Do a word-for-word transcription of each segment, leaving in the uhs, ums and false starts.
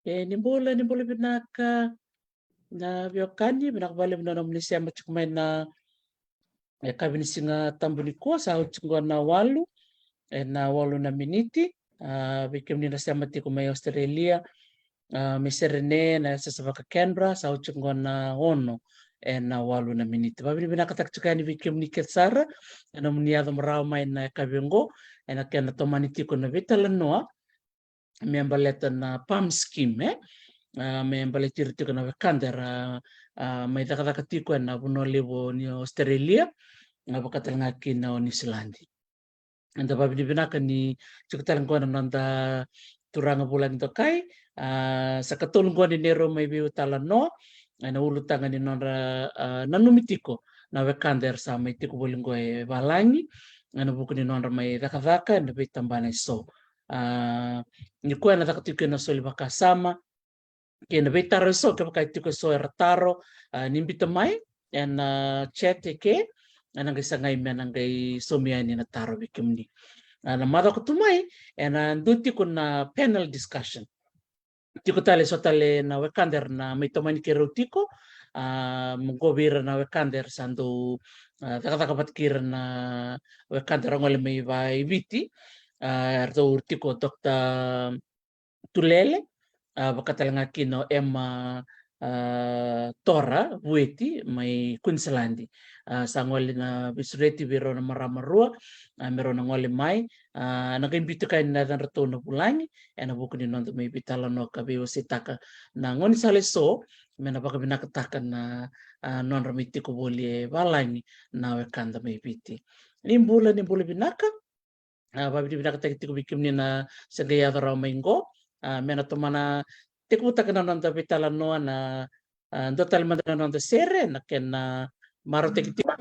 E, ni bula, ni bula vinaka na veiwekani, vinaka vakalevu na nomuni sema tiko mai na, e, yakavi ni Siga Tabu nikua, sa oti qo na walu, e, na walu na miniti. A, vei kemuni na sema tiko mai Australia, a, mai Serene, na yasayasa vaka Canberra, sa oti qo na ono, e, na walu na miniti. Vavinavinakataka tiko yani vei kemuni kece sara, e, nomuni yaco marawa mai na yakavi qo, e, na kena tomani tiko na veitalanoa me baleta na PALM scheme, e? A, me baleti ira tiko na wekada era, a, mai cakacaka tiko ena vanua levu ni Australia, a, vaka tale ga kina o Niusiladi. Eda vavinavinaka ni tiko tale qo na noda turaga vulagi dokai, a, sa katolu qo ni neirau mai veitalanoa, ena ulutaga ni nodra, a, nanumi tiko na wekada era sa mai tiko voli qo e valagi, ena vuku ni nodra mai cakacaka ena veitabana eso. A, nikua ena caka tiko kina na soli vakasama kei na veitaro eso, kevaka e tiko eso era taro, a, ni biuta mai ena, a, chat eke, ena qai sagai me na qai saumi yani na taro vei kemuni. A, na macawa ka tu mai ena dua tiko na panel discussion. Tiko tale eso tale na wekada era na mai tomani keirau tiko, a, mo qo vei ira na wekada era sa dau, a, cakacaka vata kei ira na wekada era gole mai va i Viti, a, era dau tiko Doctor Tulele, a, vaka tale ga kina o Emma, a, Tora Vueti mai Queensland. A, sa gole na veisureti vei rau na marama rua, a, me rau na gole mai, a, na qai biuta kina na yacadratou na vulagi, ena vuku ni noda mai veitalanoa ka veiwaseitaka na gaunisala eso, me na vakavinakataka na, a, nodra mai tiko voli e valagi na wekada mai Viti. Ni bula, ni bula vinaka. A, vavinavinakataki tiko vei kemuni na se qai yaco rawa mai qo. A, me na tomana tekivutaka na noda veitalanoa na, a, dua tale mada na noda sere, na kena marautaki tiko.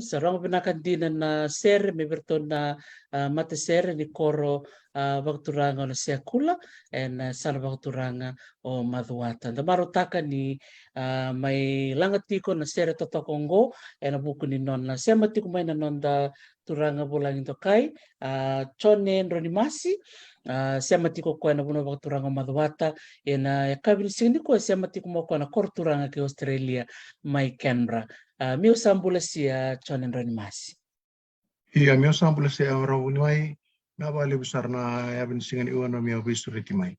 Sa rogo vinaka dina na sere mai vei iratou na matasere ni koro vakaturaga o Nasekula ena sala vakaturaga o Macuata. Da marautaka ni mai laga tiko na sere totoka oqo ena vuku ni nona sema tiko mai na noda turaga vulagi dokai, a Jone Dronimasi. A sema tiko koya ena vanua vakaturaga o Macuata, ena yakavi ni siga nikua e sema tiko mai koya na koro turaga kei Australia mai Canberra. A meu sa bula sia Jone Dronimasi. Ia meu sa bula sia, e rawa ni mai na vakalevu sara na yavi ni siga nikua na meu veisureti mai.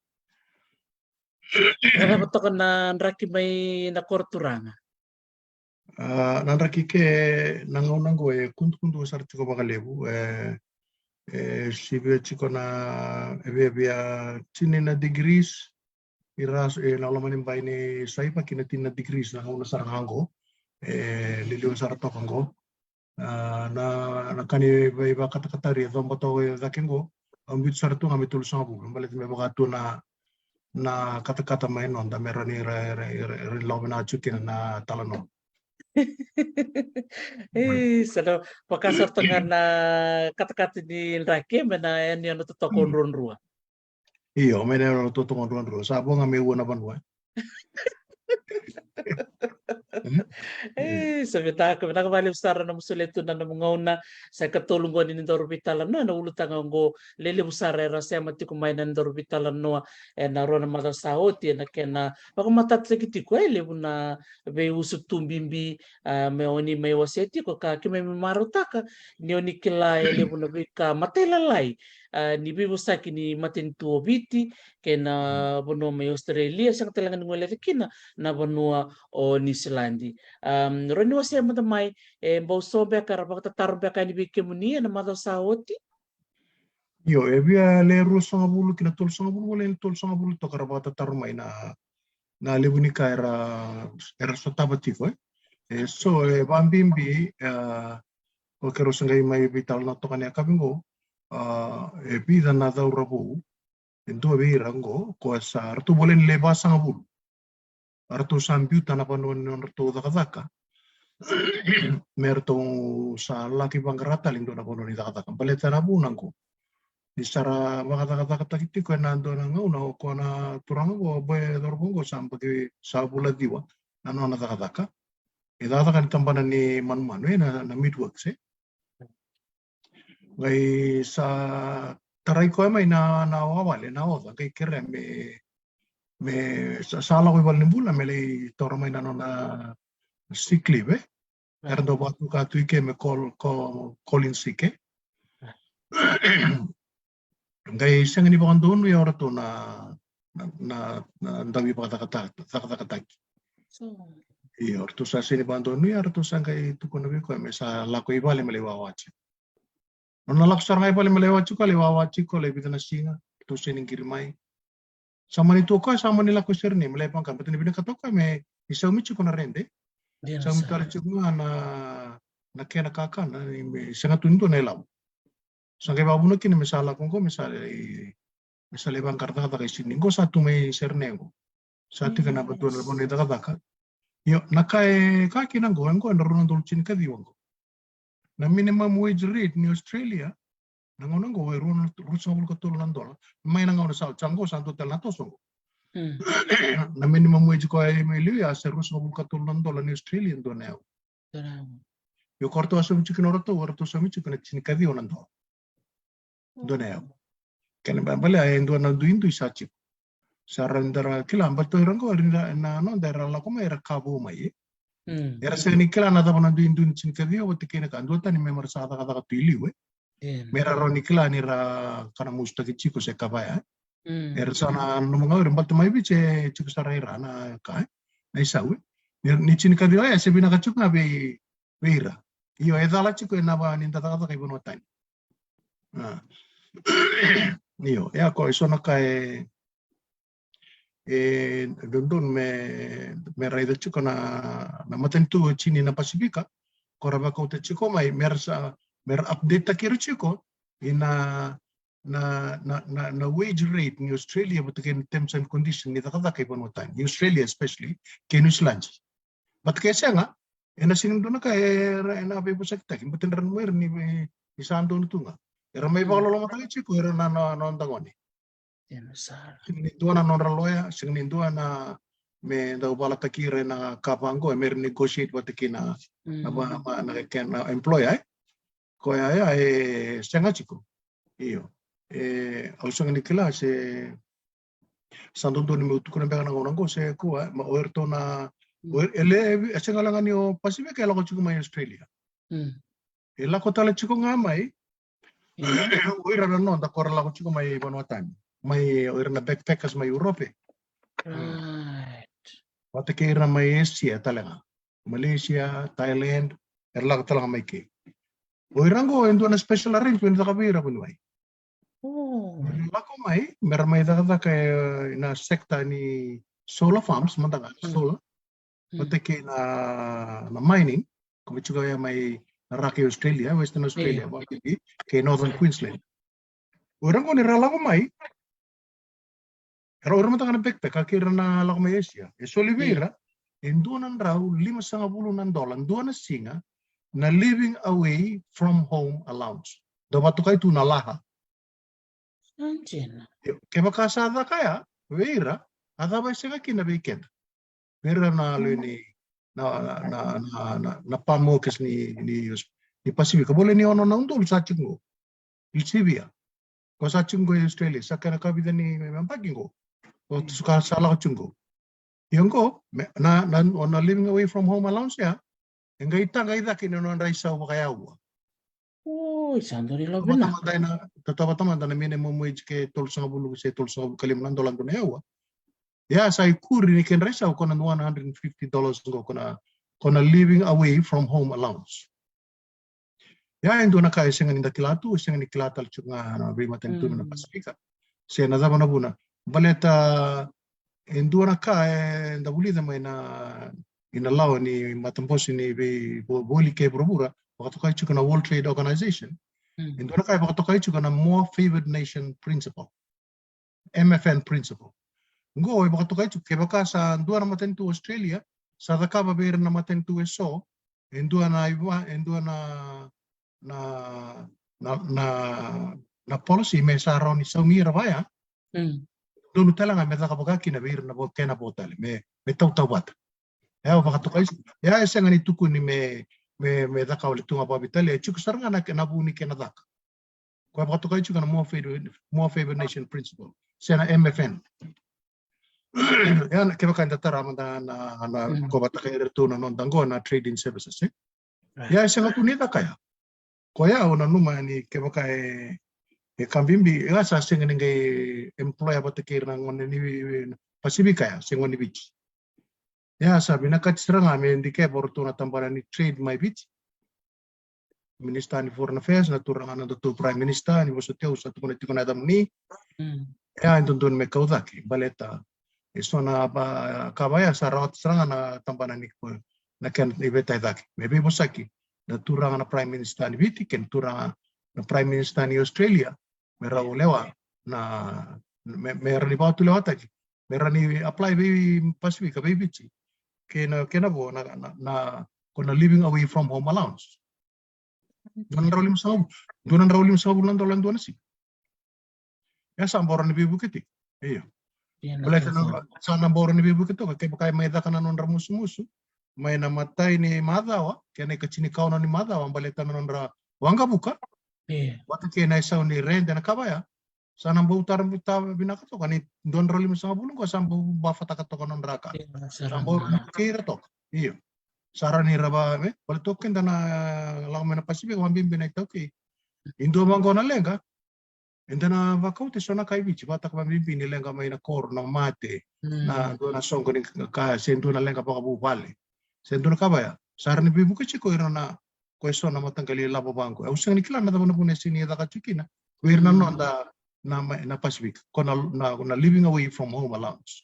E cava toka na draki mai na koro turaga? A na draki ke na gauna oqo e kudukudu sara tiko vakalevu, e e sivia tiko na e viavia tini na degrees, i ra e na loma ni bai ni saiva ki na tini na degrees na gauna sara ga oqo. E liliwa sara toka oqo. A na na ka ni veivakatakatari e coba toka e cake oqo, au biuta sara tu ga me tolusagavulu baleta me vaka tu na na katakata mai noda me rawa ni ra ra ra ra lako vinaka tiko kina na talanoa. E sa na vaka sara toka na katakata ni draki me na yanuyanu totoka o druadrua. Io, me na yanuyanu totoka o druadrua sa vo ga me ua na vanua. E sa vinaka, vinaka vakalevu sara na nomu solia tu na nomu gauna. Sa ikatolu oqo ni daru veitalanoa ena ulutaga oqo. Lelevu sara era sema tiko mai na daru veitalanoa ena rua na macawa sa oti ena kena vakamatatataki tiko e levu na veiusutu bibi, a me oni mai wasea tiko ka keimami marautaka ni oni kila e levu na veika matailalai, a ni veivosaki ni matanitu o Viti kei na vanua mai Australia, sega tale ga ni guileca kina na vanua o Niusiladi. A rawa ni wasea mada mai, e bau so beka era vakatataro beka yani vei kemuni ena macawa sa oti? Io, e via le ruasagavulu ki na tolusagavulu, vale ni tolusagavulu toka era vakatataro mai na na levu ni ka era era sotava tiko, e e so e vabibi. A o keirau sa qai mai veitalanoa toka na yakavi oqo, a e vica na cauravou, e dua vei ira oqo ko sa ratou vale ni le vasagavulu. A ratou sa biuta na vanua ni nodratou cakacaka me ratou sa laki vaqara tale e dua na vanua ni cakacaka baleta na vuna oqo. Ni sa ra vakacakacakataki tiko ena dua na gauna o koya na turaga oqo, boy cauravou oqo sa baki sa vula ciwa na nona cakacaka. E cakacaka ni tabana ni manumanu ena na Midworks e. Qai sa tarai koya mai na na wawale na oca qai kerea me me sa lako i valenibula me lai taura mai na nona sick leave e. Era dau vakatuka tu i ke me call call in sick e. Qai sega ni vakadonuya o ratou na, na, na, na dauvivakacakacakataki. Io, o ratou sa sega ni vakadonuya, o ratou sa qai tukuna vei koya me sa lako i vale me lai wawa tiko. Nona lako sara ga i vale me lai wawa tiko, lai wawa tiko, lai vica na siga, ratou sega ni qiri mai. Sa mani tu o koya, sa mani lako i Sydney me lai vaqara, baleta ni vinakata o koya me, ni saumi tiko na rede. Saumi tale tiko ga na, na kena kakana, ni me sega tu ni dua na ilavo. Sa qai vakavuna kina me sa lako qo, me sa lai, me sa lai vaqara cakacaka i Sydney. Qo sa tu mai Sydney qo. Sa tiko na vanua, na vanua ni cakacaka. Io, na ka e ka kina qo, e qo, e na rua na udolu tinikaciwa qo. Na minimum wage rate ni Australia na gauna qo e rua na, ruasagavulu ka tolu na dola. Mai na gauna sa, sa qo sa dua tale na toso qo. Na minimum wage koya e mai liu ya se ruasagavulu ka tolu na dola ni Australia dua na aua. Io, ko ratou a saumi tiko kina o ratou, o ratou saumi tiko na tinikaciwa na dola. Dua na aua. Kena ibalebale e dua na duidui sa tiko. Sa ra, da ra kila, baleta o ira qo, era na, na noda era lako mai, era ka vou mai, e. Era sega ni kila na cava na duidui ni tinikaciwa vata kei na ka, duatani me ra sa cakacaka tu i liu, e. Me ra rawa ni kila ni ra kana musutaki tiko se ka vaya, e. Era sa na nanuma ga o ira baleta mai Viti e tiko sara i ra na ka, e, na isau, e. Ni, ni tinikaciwa ya se vinaka tiko ga vei, vei ira. Io, e cala tiko e na va ni da cakacaka i vanua tani. A. Io, e a ko e so na ka e, e dodonu me, me raica tiko na, na matanitu e tini na Pasifika, ko ra vakauta tiko mai, me ra sa, me ra update taki ira tiko i na, na, na, na, na wage rate ni Australia vata kei na terms and condition ni cakacaka i vanua tani, i Australia especially, kei New Zealand. But ke sega, e na sega ni dua na ka e, e na veivosakitaki, but e na nanuma ira ni, ni sa donu tu ga. Era mai vakalolomataki tiko ira na, na, na noda gone. Sega ni dua na nodra loya, sega ni dua na me dau valataki ira na ka vaqo, e me ra negotiate vata kei na, na, na, na, na employer, e. Koya ya e sega tiko. Io. E, au sega ni kila se sa dodonu meu tukuna beka na gauna qo se kua, ma o iratou na, o ira, e le, e sega la ga ni o Pasifika e lako tiko mai Australia. E lako tale tiko ga mai o ira na noda ko ra lako tiko mai vanua tani, mai o ira na backpackers mai Europe. Vata kei ira mai Asia tale ga. Malaysia, Thailand, era lako tale ga mai ke. O ira qo e dua na special arrangement caka vei ira vuniwai. Era lako mai me ra mai cakacaka e na sector ni solar farms, mada ga solar. Vata kei na, na mining, ko vei tiko ya mai na ra kei Australia, Western Australia, vata kei Northern Queensland. O ira qo ni ra lako mai, era o ira mada ga na backpacker kei ira na lako mai Asia. E soli vei ira e dua na drau limasagavulu na dola dua na siga na living away from home allowance. Dau vakatokai tu na laha. Io, kevaka sa caka ya vei ira, a cava e sega kina vei keda? Vei ira na lewe ni na, na, na, na, na palm workers ni, ni, ni Pasifika. Voleka ni ono na udolu sa tiko qo. Ilsivia. Ko sa tiko qo i Australia, sa kena ka vica ni yabaki qo. Ko sa lako tiko qo. Io qo, na, na, o na living away from home allowance ya e qai taqa i cake ni nodra isau vakayaua. Oi, sa dua ni lau vinaka. Tautauvata mada na minimum wage ke tolusagavulu se tolusagavulu ka lima na dola dua na yaua. Ia sa ikuri ni kedra isau ko na one hundred and fifty dollars qo ko na, ko na living away from home allowance. Ia e dua na ka e sega ni da kila tu, e sega ni kila tale tu ga na veimatanitu na Pasifika. Se na cava na vuna. Baleta e dua na ka eda vulica mai na, i na lawa ni matabose ni veivolivoli kei vuravura, vakatokai tiko na World Trade Organization. E dua na ka e vakatokai tiko na more favored nation principle, M F N principle. Qo e vakatokai tiko kevaka sa dua na matanitu Australia sa cakava vei ira na matanitu eso e dua na iva, e dua na, na, na, na, na policy me sa rawa ni saumi ira vaya. Donu tale ga me caka vaka kina vei ira na vo, kena vo tale me, me tautauvata. E a vakatokai, e a e sega ni tukuni me, me, me caka wale tu ga vakaveitalia, e tiko sara ga na, na vu ni kena caka. Ko e vakatokai tiko na more favored, more favored nation principle se na M F N. Ia kevaka eda tara mada na, na ko vata kei ira tu na noda qo na trading services, e. Ia e sega tu ni caka ya. Koya au nanuma ni kevaka e, e ka bibi, e a sa sega ni qai employer vata kei ira na gone ni Pasifika ya, se gone ni Viti. E a sa vinakati sara ga me dikeva o ratou na tabana ni trade mai Viti. Minister ni Foreign Affairs, na turaga na datou Prime Minister, ni vosoti au sa tukuna tiko na yacamuni. E a e dodonu me kau cake, baleta e so na ka vaya sa rawata sara ga na tabana ni ko na kena iveta e cake. Me veivosaki na turaga na Prime Minister ni Viti kei na turaga na Prime Minister ni Australia, me rau lewa na, me, me ra ni vakatulewataki, me ra ni apply vei Pasifika, vei Viti, kei na, kei na vo na, na, na, ko na living away from home allowance. Dua na drau lima sagavulu, dua na drau lima sagavulu na dola dua na siga. E sa boro ni veivuke tiko. Io. Baleta na, sa na boro ni veivuke toka kevaka e mai caka na nodra musumusu mai na matai ni macawa kei na ikatini kaono ni macawa, baleta na nodra waqavuka. Vata kei na isau ni rede na ka vaya. Sa na bau tara, bau tara vinaka toka ni dua na drau lima sagavulu qo sa bau bafataka toka nodra ka. Sa bau kei ira toka. Io. Sa ra ni ra va, e, vale toka keda na lako mai na Pasifika, vabibi na itaukei. E dua vaqo na leqa, eda na vakauta e so na ka i Viti, vataka vabibi ni leqa mai na koro, na mate, na dua na soqo ni ka, se dua na leqa vakavuvale, se dua na ka vaya. Sa ra ni veivuke tiko ira na, ko e so na mataqali lavo vaqo. Au sega ni kila na cava na vuna e sega ni caka tiko kina ko ira na noda na, na Pasifika, ko na, na, na living away from home allowance.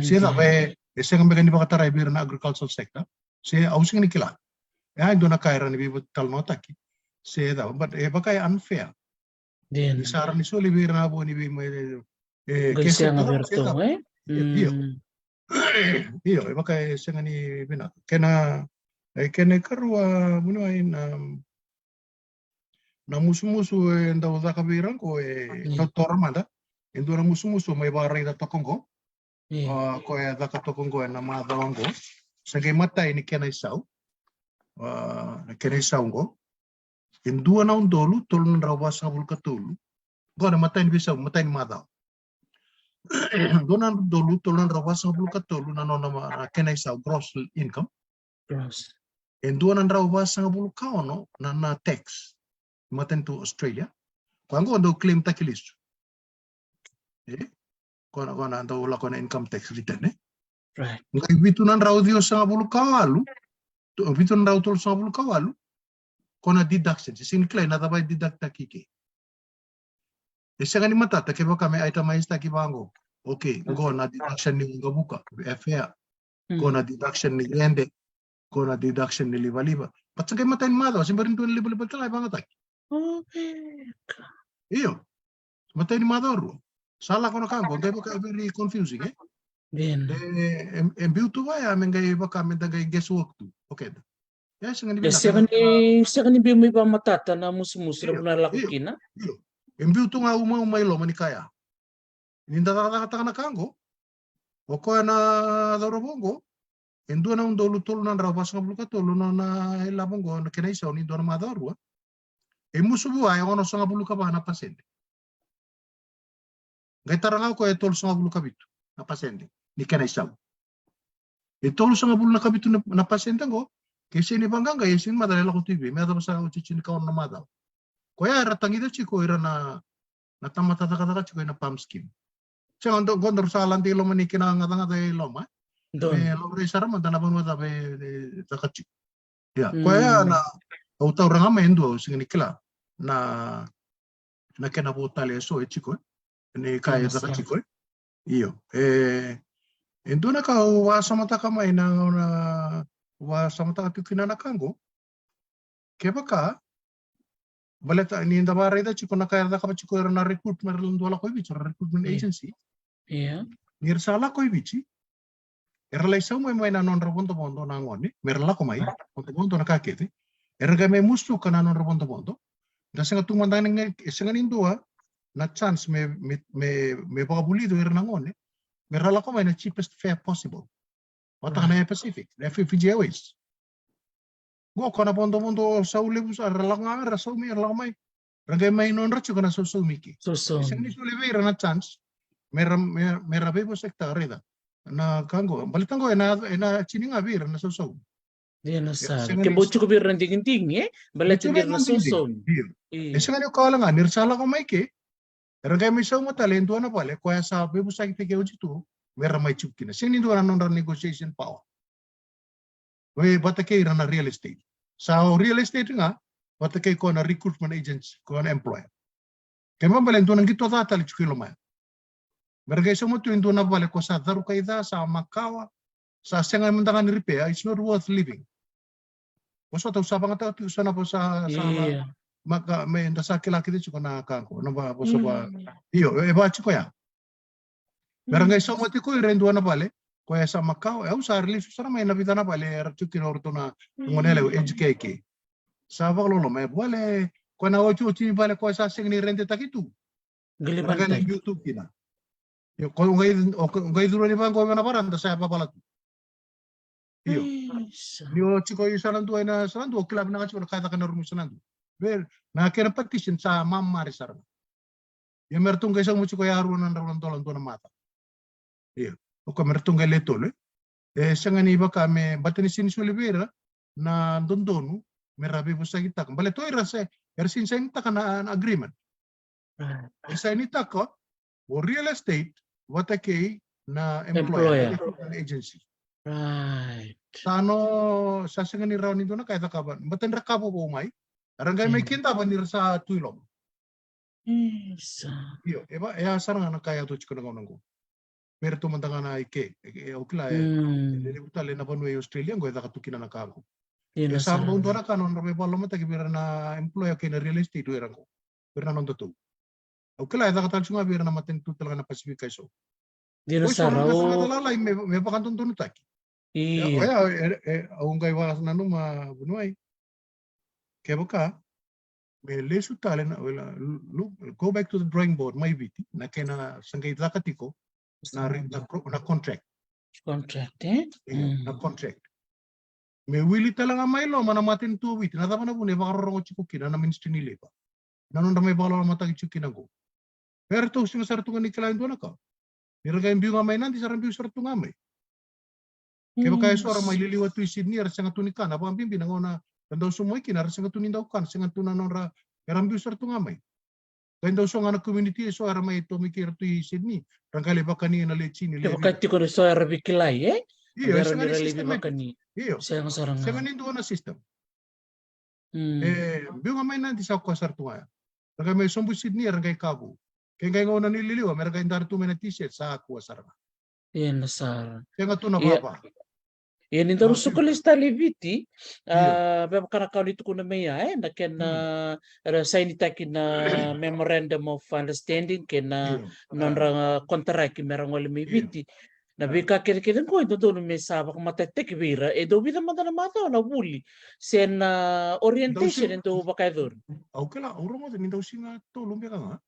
Se cava e, e sega beka ni vakatarai vei ira na agricultural sector, se au sega ni kila. E a e dua na ka era ni veitalanoataki se cava, but e vaka e unfair. Ni sa ra ni soli vei ira na vo ni veimai, e, ke sega vei iratou, e? Io. Io, e vaka e sega ni vinaka. Kena, e, kena ikarua, vuniwai na na musumusu e dau caka vei ira qo e totora mada. E dua na musumusu mai vakaraica toka qo. Ko e caka toka qo ena macawa qo. Sa qai matai ni kena isau. Na kena isau qo e dua na udolu tolu na drau vasagavulu ka tolu. Qo na matai ni veisau, matai ni macawa. Dua na udolu tolu na drau vasagavulu ka tolu na nona kena isau, gross income. E dua na drau vasagavulu ka ono na, na tax. Matanitu Australia. Koya qo dau claim taki lesu. E? Koya na, koya na dau lako na income tax return, e? Qai vitu na drau ciwasagavulu ka walu, vitu na drau tolusagavulu ka walu, koya na deduction. Se sega ni kila na cava e deduct taki ke. E sega ni matata kevaka me itemize taki vaqo. Okay, qo na deduction ni waqavuka, e fair. Qo na deduction ni rede. Qo na deduction ni livaliva. But sa qai matai ni macawa, se bera ni dua na livaliva tale e vagataki. Io. Matai ni macawa rua. Sa lako na ka qo, qai vaka e very confusing, e? E, e biu tu vaya me qai vaka me da qai guess work tu. Okay. E sega ni, sega ni biu mai vakamatata na musumusu na vuna lako kina. Io. E biu tu ga uma, uma i loma ni kaya. Ni da cakacakataka na ka qo, o koya na cauravou qo, e dua na udolu tolu na drau vasagavulu ka tolu na, na ilavo qo na kena isau ni dua na macawa rua. E musu vua e onosagavulu ka va na pasede. Qai tara ga o koya e tolusagavulu ka vitu na pasede ni kena isau. E tolusagavulu na ka vitu na, na pasede qo, ke sega ni vaqaqai, e sega ni macala e lako tu i vei, me yacova sa oti tini ka ono na macawa. Koya era tagica tiko ira na, na tamata cakacaka tiko ena PALM scheme. Sega, qo daru sa lade i loma ni kena gacagaca e loma, e? Me laurai sara mada na vanua cava e caka tiko. Ia, koya na, au taura ga mai e dua, au sega ni kila na, na kena vo tale e so e tiko, e? Ni ka e caka tiko, e? Io. E, e dua na ka au vakasamataka mai na, na, vakasamataka tiko kina na ka qo. Kevaka, baleta ni da vakaraica tiko na ka e cakava tiko era na recruitment, era dau lako i Viti, era recruitment agency. Ni ra sa lako i Viti, era lai sau mai, mai na nodra vodovodo na gone, me ra lako mai, vodovodo na ka kece. Era qai mai musuka na nodra vodovodo. Da sega tu mada ni, e sega ni dua na chance me, me, me, me vakavulici ira na gone me ra lako mai na cheapest fare possible. Vata na Air Pacific, na Fiji Airways. Qo ko na vodovodo sau levu sa, ra lako ga, ra sau mai, ra lako mai. Ra qai mai nodra tiko na sau, sau mai ke. Sega ni soli vei ira na chance me ra, me, me ra veivosakitaka, raica. Na ka qo, baleta qo ena, ena tini ga vei ira na sau, sau. Dina sara. Ke bau tiko vei ira na digidigi, e? Baleta ni ra na sosomi. Io. E sega ni o koya wale ga, ni ra sa lako mai ke, era qai mai sauma tale e dua na vale koya sa veivosakitaki oti tu me ra mai tiko kina. Sega ni dua na nodra negotiation power. Vei vata kei ira na real estate. Sa o real estate ga vata kei koya na recruitment agency, koya na employer. Kena ibalebale e dua na qito ca tale tiko i loma ya. Me ra qai sauma tu e dua na vale ko sa carukai ca, sa makawa, sa sega mada ga ni repair, it's not worth living. Vosota au sa vagataka tiko so na vosa sa maka me da sa kila kece tiko na ka qo, na vosa va. Io, e va tiko ya. Me ra qai sauma tiko ira e dua na vale koya sa makawa, e au sa release sara mai na vica na vale era tiko kina o ratou na gone yalewa e G K K. Sa vakaloloma e vale koya na otioti ni vale koya sa sega ni rentetaki tu. Qai na biu tu kina. Io, ko qai, o qai curu ni vaqo vei na varada sa yavavala tu. Io. Ni o tiko i sana dua, ina sana dua, o kila vinaka tiko na ka e caka na rumu sana dua. Vei na kena partition sa mamari sara. Ia me ratou qai sauma tiko ya rua na drau na dola dua na macawa. Io. O koya me ratou qai le tolu, e. E sega ni vaka me, baleta ni sega ni soli vei ira na dodonu me ra veivosakitaka. Baleta o ira se, era sega ni sainitaka na, na agreement. E sainitaka o real estate vata kei na employer, na agency. Sa no, sa sega ni rawa ni dua na ka e cakava. Baleta ni ra ka vovou mai. Era qai mai kidava ni ra sa tu i loma. Io, e va, e a sara ga na ka e yaco tiko na gauna qo. Vei iratou mada ga na i ke, e, e, au kila e, e levu tale na vanua i Australia qo e caka tu kina na ka qo. E sa bau dua na ka na nodra veivakalolomataki vei ira na employer kei na real estate o ira qo. Vei ira na nodatou. Au kila e caka tale tu ga vei ira na matanitu tale ga na Pasifika e so. Dina sara. O ira sa lalai me, me vakadodonutaki. Io. E, e, e, au qai vakananuma vuniwai. Kevaka me lesu tale na, well, uh, look, go back to the drawing board mai Viti, na kena sa qai caka tiko na, na, na contract. Contract, e? Io, na contract. Me wili tale ga mai loma na matanitu o Viti, na cava na vuna e vakarorogo tiko kina na Ministry ni Labour. Na nodra mai vakalolomataki tiko kina qo. Era tou sega sara tu ga ni kila e dua na ka. Ni ra qai biu ga mai Nadi, sa ra biu sara tu ga mai. Kevaka e so era mai liliwa tu i Sydney, era sega tu ni kana, vakabibi na gauna ra dau sobu mai kina, era sega tu ni dau kana, sega tu na nodra, era biu sara tu ga mai. Qai dau so ga na community e so era mai tomiki ira tu i Sydney, ra qai lai vakani ena le tini, le vitu. Kevaka tiko ni so era veikilai, e? Io, sega ni system. Io. Sega sara ga. Sega ni dua na system. E biu ga mai Nadi sa koya sara tu ga ya. Ra qai mai sobu Sydney, ra qai kavu. Ke qai gauna ni liliwa, me ra qai dara tu mai na T-shirt, sa kua sara ga. Ia na sara. Sega tu na vava. Ia ni daru suka lesu tale i Viti, a, me vaka na ka o ni tukuna mai ya, e, na kena, era sainitaki na Memorandum of Understanding, kei na nodra, a, kontaraki me ra gole mai Viti. Na veika kecekece qo e dodonu me sa vakamatatataki vei ira, e dau vica mada na macawa na vuli se na orientation e dau vakayacori? Au kila, au rogoca ni dau siga tolu beka ga.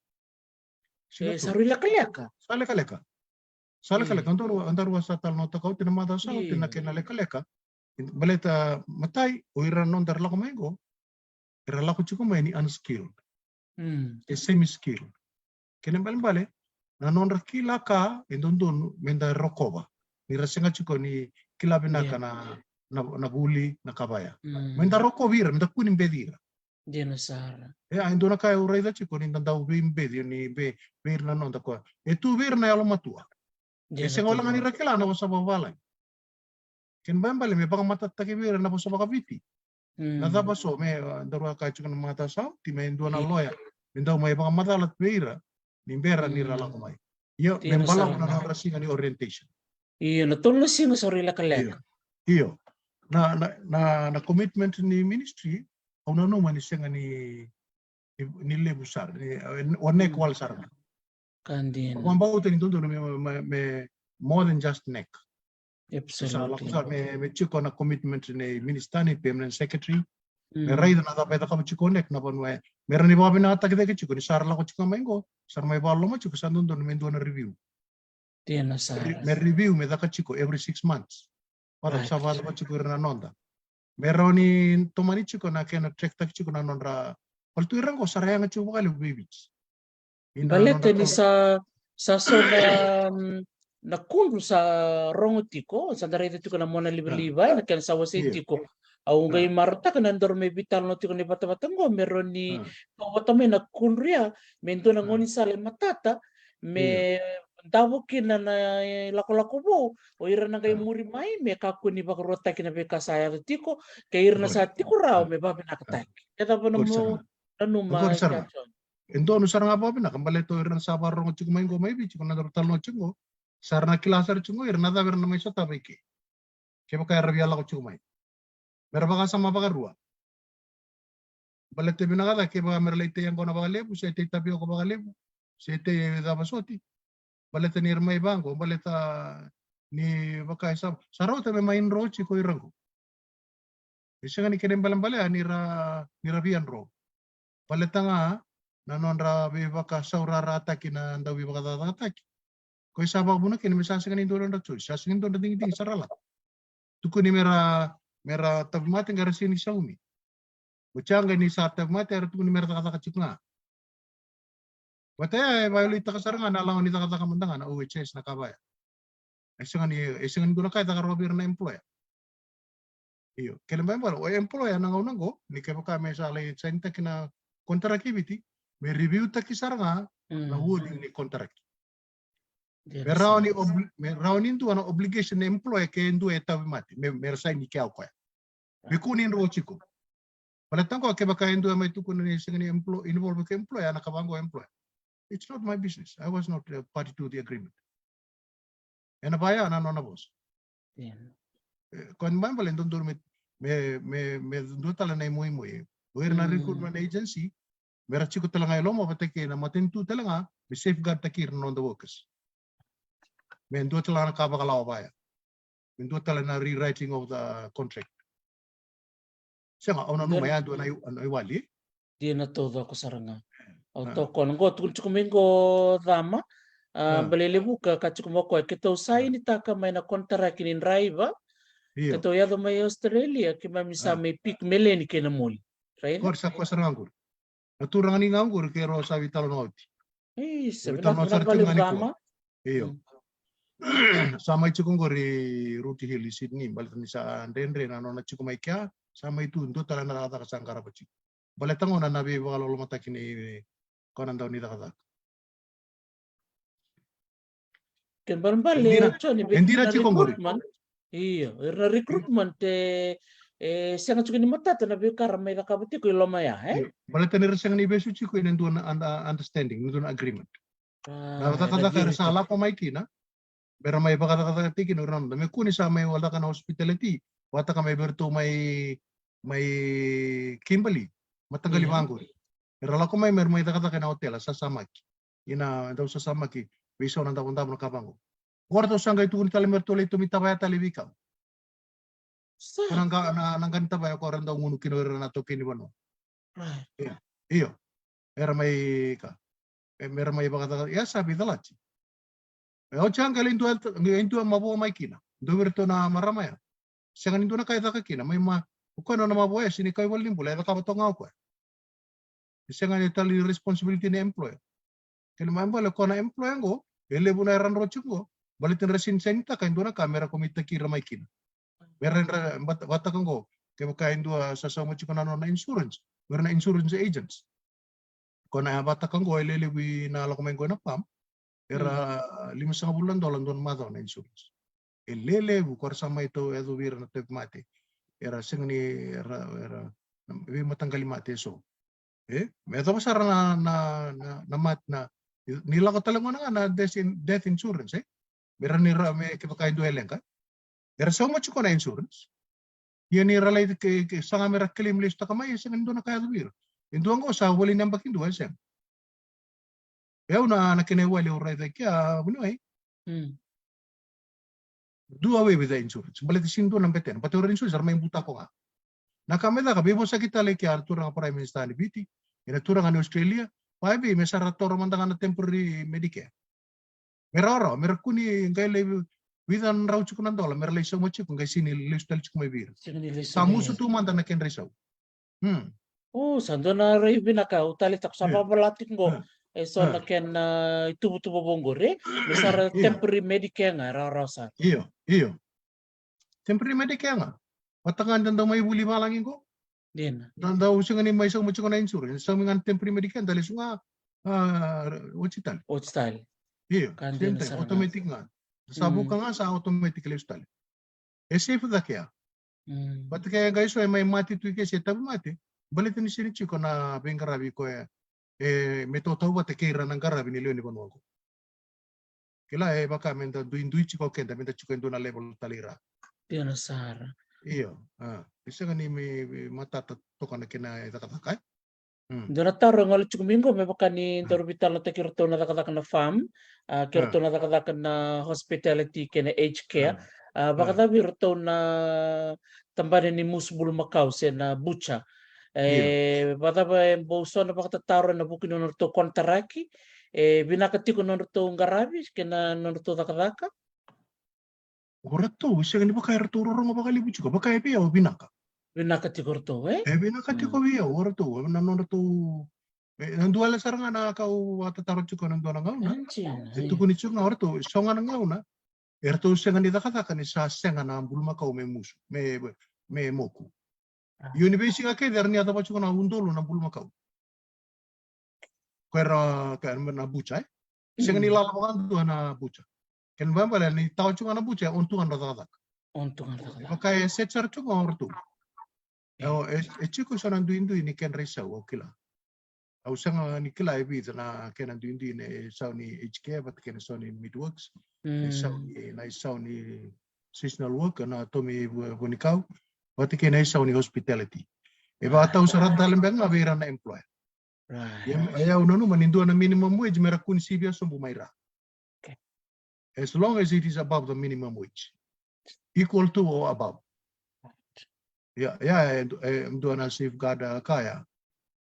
E sa rui lekaleka. Sa lekaleka. Sa lekaleka. Daru, daru a sa talanoataka oti na macawa sa oti na kena lekaleka. Baleta matai, o ira na noda era lako mai qo, era lako tiko mai ni unskilled. E semi-skilled. Kena ibalebale, na nodra kila ka e dodonu me da rokova. Ni ra sega tiko ni kila vinaka na, na, na vuli, na ka vaya. Me da rokovi ira, me da kua ni beci ira. Dina sara. E, a, e dua na ka au raica tiko ni da dau veibeci, ni be, vei ira na noda koya. E tu vei ira na yalomatua. E sega wale ga ni ra kila na vosa vavalagi. Kena ibalebale me vakamatatataki vei ira na vosa vakaviti. Na cava so me, a, daru a kaya tiko na macawa sa oti me dua na loya me dau mai vakamacala vei ira ni bera ni ra lako mai. Io, me balavu na nodra siga ni orientation. Io, na tolu na siga sa rui lekaleka. Io. Na, na, na, na commitment ni ministry, au nanuma ni sega ni, ni, ni levu sara, ni, e, o neck wale sara ga. Ka dina. Au vakabauta ni dodonu me, me, me more than just neck. Absolutely. Sa lako sara me, me tiko na commitment ni minister, ni permanent secretary. Me raica na cava e cakava tiko o neck na vanua e. Me ra ni vakavinakataki cake tiko ni sa ra lako tiko mai qo, sa ra mai vakaloloma tiko, sa dodonu me dua na review. Dina sara. Me review, me caka tiko every six months. Vata sa vakacava tiko ira na noda. Me rawa ni tomani tiko na kena track taki tiko na nodra. Vale tu ira qo sa ra yaga tiko vakalevu vei Viti. Baleta ni sa, sa so na, mm, na kudru sa rogo tiko, sa da raica tiko na mona livaliva, na kena sa wasei tiko. Au qai marautaka na daru mai veitalanoa tiko na ivatavata qo me rawa ni kau vata mai na kudru ya me dua na gaunisala e matata me davo kina na ilakolako vou, o ira na qai muri mai me kakua ni vakaruataki na veika sa yaco tiko, kei ira na sa tiko rawa me vavinakataki. E cava na mo nanuma, John? E donu sara ga vakavinaka baleta o ira na sa vakarorogo tiko mai qo mai Viti, ko na daru talanoa tiko qo, sa ra na kila sara tiko qo ira na cava era na mai sotava i ke. Kevaka era via lako tiko mai, me ra vakasama vakarua. Baleta e vinaka cake kevaka me ra lai tei yaqona vakalevu, se tei tavioka vakalevu, se tei cava soti. Baleta ni ra mai vaqo, baleta ni vaka e sa, sa rauta me mai dro tiko ira qo. E sega ni kena ibalebale a ni ra, ni ra via dro. Baleta ga na nodra veivakasaurarataki na dau veivakacakacakataki. Ko e sa vakavuna kina me sa sega ni dua na nodra choice, sa sega ni dua na digidigi sa ra lako. Tukuni me ra, me ra tauvimate qai ra sega ni saumi. Oti ya qai ni sa tauvimate era tukuni me ra cakacaka tiko ga. Vata ya e violate-taka sara ga na lawa ni cakacaka mada ga na O H S na ka vaya. E sega ni, e sega ni dua na ka e caka rawa vei ira na employer. Io, kena ibalebale o employer na gauna qo, ni kevaka me sa lai sainitaki na konitaraki i Viti, me review-taki sara ga na wording ni konitaraki. Me rawa ni obli-, me rawa ni dua na obligation na employer ke dua e tauvimate, me, me ra saini kea o koya. Me kua ni dro tiko. Baleta qo kevaka e dua e mai tukuna ni sega ni emplo-, involve ke employer, na ka vaqo employer. It's not my business. I was not a party to the agreement. Ena vaya na nona vosa. E, kena ibalebale e dodonu me, me, me, me dua tale na imoimoi. O ira na recruitment agency, me ra tiko tale ga e loma vata kei na matanitu tale ga, me safeguard-taki ira na noda workers. Me dua tale ga na ka vakalawa vaya. Me dua tale na rewriting of the contract. Sega, au nanuma ya dua na i-, na iwali. Dina taucoko sara ga. Au tokona qo, tukuna tiko mai qo Cama, a, Balelevuka, ka tiko mai o koya, keitou sainitaka mai na konitaraki ni draiva, keitou yaco mai Australia, keimami sa mai pick Meleni kei na Moli. Right? Qori sa koya sara ga qori. Na turaga ni ga qori keirau sa veitalanoa oti. Veitalanoa sara tiko ga nikua. Io. Sa mai tiko qori Rooty Hill i Sydney, baleta ni sa dredre na nona tiko mai kea, sa mai tu dua tale na cakacaka sa qarava tiko. Baleta gona na veivakalolomataki ni ko na dau ni cakacaka. Kena ibalebale, e dina, Joni, e dina tiko qori. Io, ira na recruitment e, e sega tiko ni matata na veika ra mai cakava tiko i loma ya, e? Io, baleta ni ra sega ni vesu tiko ena dua na un-, understanding, na dua na agreement. Na cakacaka era sa lako mai kina, me ra mai vakacakacaka tiko kina o ira na noda. Me kua ni sa mai wale cake na hospitality, vata ka mai vei iratou mai, mai Kimberley, mataqali vaqori. Era lako mai me ra mai cakacaka ena hotel, sasamaki. Ina dau sasamaki vei so na davodavo na ka vaqo. Qo ratou sa qai tukuni tale me ratou lai tomita vaya tale veikau. Ko na qa-, na, na qani tavaya ko ra dau gunu kina o ira na taukei ni vanua. Io. Io. Era mai ka. E, me ra mai vakacaka, ia sa veicalati. E oti ya qai lai dua, qai dua mavoa mai kina. Dua vei iratou na marama ya. Sega ni dua na ka e caka kina. Mai ma, o koya na nona mavoa ya, sega ni kau i valenibula, e cakava toka ga o koya. E sega ni tale ni responsibility ni employer. Kena ibalebale ko na employer qo, e levu na era dro tiko qo. Baleta ni ra sega ni sainitaka e dua na ka me ra commit-taki ira mai kina. Me ra, ra, vata, vata ka qo, kevaka e dua sa sauma tiko na nona insurance, me ra na insurance agents. Ko na vata ka qo e lelevu na lako mai qo ena PALM. Era limasagavulu na dola dua na macawa na insurance. E lelevu, ko ra sa mai tou yacovi ira na tauvimate. Era sega ni, era, era, na veimataqali mate eso. E, me yacova sara na, na, na, na mat-, na, ni lako tale gona ga na death in-, death insurance, e? Me ra ni ra, me kevaka e dua e leqa. Era sauma tiko na insurance. Ia ni ra lai ke, ke saga me ra claim lesutaka mai, e sega ni dua na ka yaco vei ira. E dua qo sa voli na yabaki dua, e sega. E au na, na kena iwali au raica i kea, vuniwai. Do away with the insurance. Baleta sega ni dua na betena. Baleta o ira na insurance era mai butako ga. Na ka me caka, veivosaki tale kea na turaga Prime Minister ni Viti, ena turaga ni Australia, vakaevei me sa ra toro mada ga na temporary Medicare. Me rawarawa, me ra kua ni qai lai vica na drau tiko na dola, me ra lai sauma tiko, qai sega ni lesu tale tiko mai vei ira. Sa musu tu mada na kedra isau. Hmm. O, sa dua na rai vinaka, au taleitaka sa vakavolati qo. E so na kena, a, ituvatuva vou qori. Me sa ra temporary Medicare ga, rawarawa sara. Io, io. Temporary Medicare ga. Vata ga da dau mai vuli valagi qo. Dina. Da dau sega ni mai sauma tiko na insurance. Saumi ga na temporary Medicare, da lesu ga, a, oti tale. Oti tale. Io, ka same dina time, sara ga. Automatic ga. Sa vuka ga sa automatic lesu tale. E safe cake ya. Mm. But ke qai so e mai mate tu i ke se tauvimate, baleta ni sega ni tiko na veiqaravi koya e me tautauvata kei ira na qaravi ni lewe ni vanua qo. Kila e vaka me da duidui tiko o keda, me da tiko e dua na level tale i ra. Dina sara. Io, a. E sega ni me, me matata toka na kena e cakacaka, e? Mm. Dua na taro e gole tiko mai qo, me vaka ni daru veitalanoataki iratou na cakacaka na farm, a, kei iratou na cakacaka na hospitality kei na aged care. A, vakacava iratou na tabana ni musu bulumakau se na butcher? E, vakacava e bau so na vakatataro ena vuku ni nodratou konitaraki? E vinaka tiko na nodratou qaravi kei na nodratou cakacaka? O ratou, e sega ni vaka e ratou rorogo vakalevu tiko, vaka e vei au vinaka. Vinaka tiko o ratou, e? E vinaka tiko vei au, o ratou, na nodratou, e, na dua le sara ga na ka au vakatataro tiko na dua na gauna. E tukuni tiko ga o ratou, e so ga na gauna e ratou sega ni cakacaka ni sa sega na bulumakau me musu, me, me moku. Io, ni veisiga kece era ni yacova tiko na udolu na bulumakau. Ko era, ko era na butcher, e? Sega ni lala vakadua na butcher. Kena ibalebale ni tawa tiko ga na butcher, e on tu ga na cakacaka. On tu ga na cakacaka. Vaka e set sara tiko ga o ratou. E, e tiko so na duidui ni kedra isau, au kila. Au sega ni kila e vica na kena duidui na isau ni aged care vata kei na isau ni midwives, na isau ni, na isau ni seasonal worker, na tomi vu-, vunikau, vata kei na isau ni hospitality. E vakatau sara tale beka ga vei ira na employer. Ia, e au nanuma ni dua na minimum wage me ra kua ni sivia sobu mai ra. As long as it is above the minimum wage. Equal to or above. Ia, ia, e du-, e dua na safeguard, a, ka ya.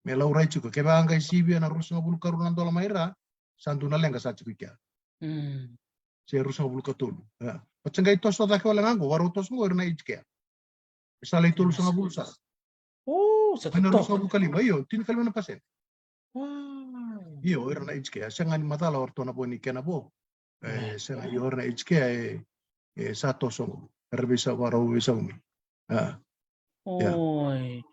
Me laurai tiko, kevaka qai sivia na ruasagavulu karua na dola mai ra, sa dua na leqa sa tiko i kea. Se ruasagavulu katolu. Ia. But sa qai toso cake wale ga qo, varau toso qo ira na aged care. Sa lai tolusagavulu sara. O, sa totoka. Mai na ruasagavulu kalima, io, tinikalima na pasede. Io, ira na aged care, sega ni macala o ratou na vo ni kena vo. E, sega, io, ira na aged care, e, e sa toso qo. Era veisau, varau veisaumi. A. Oi.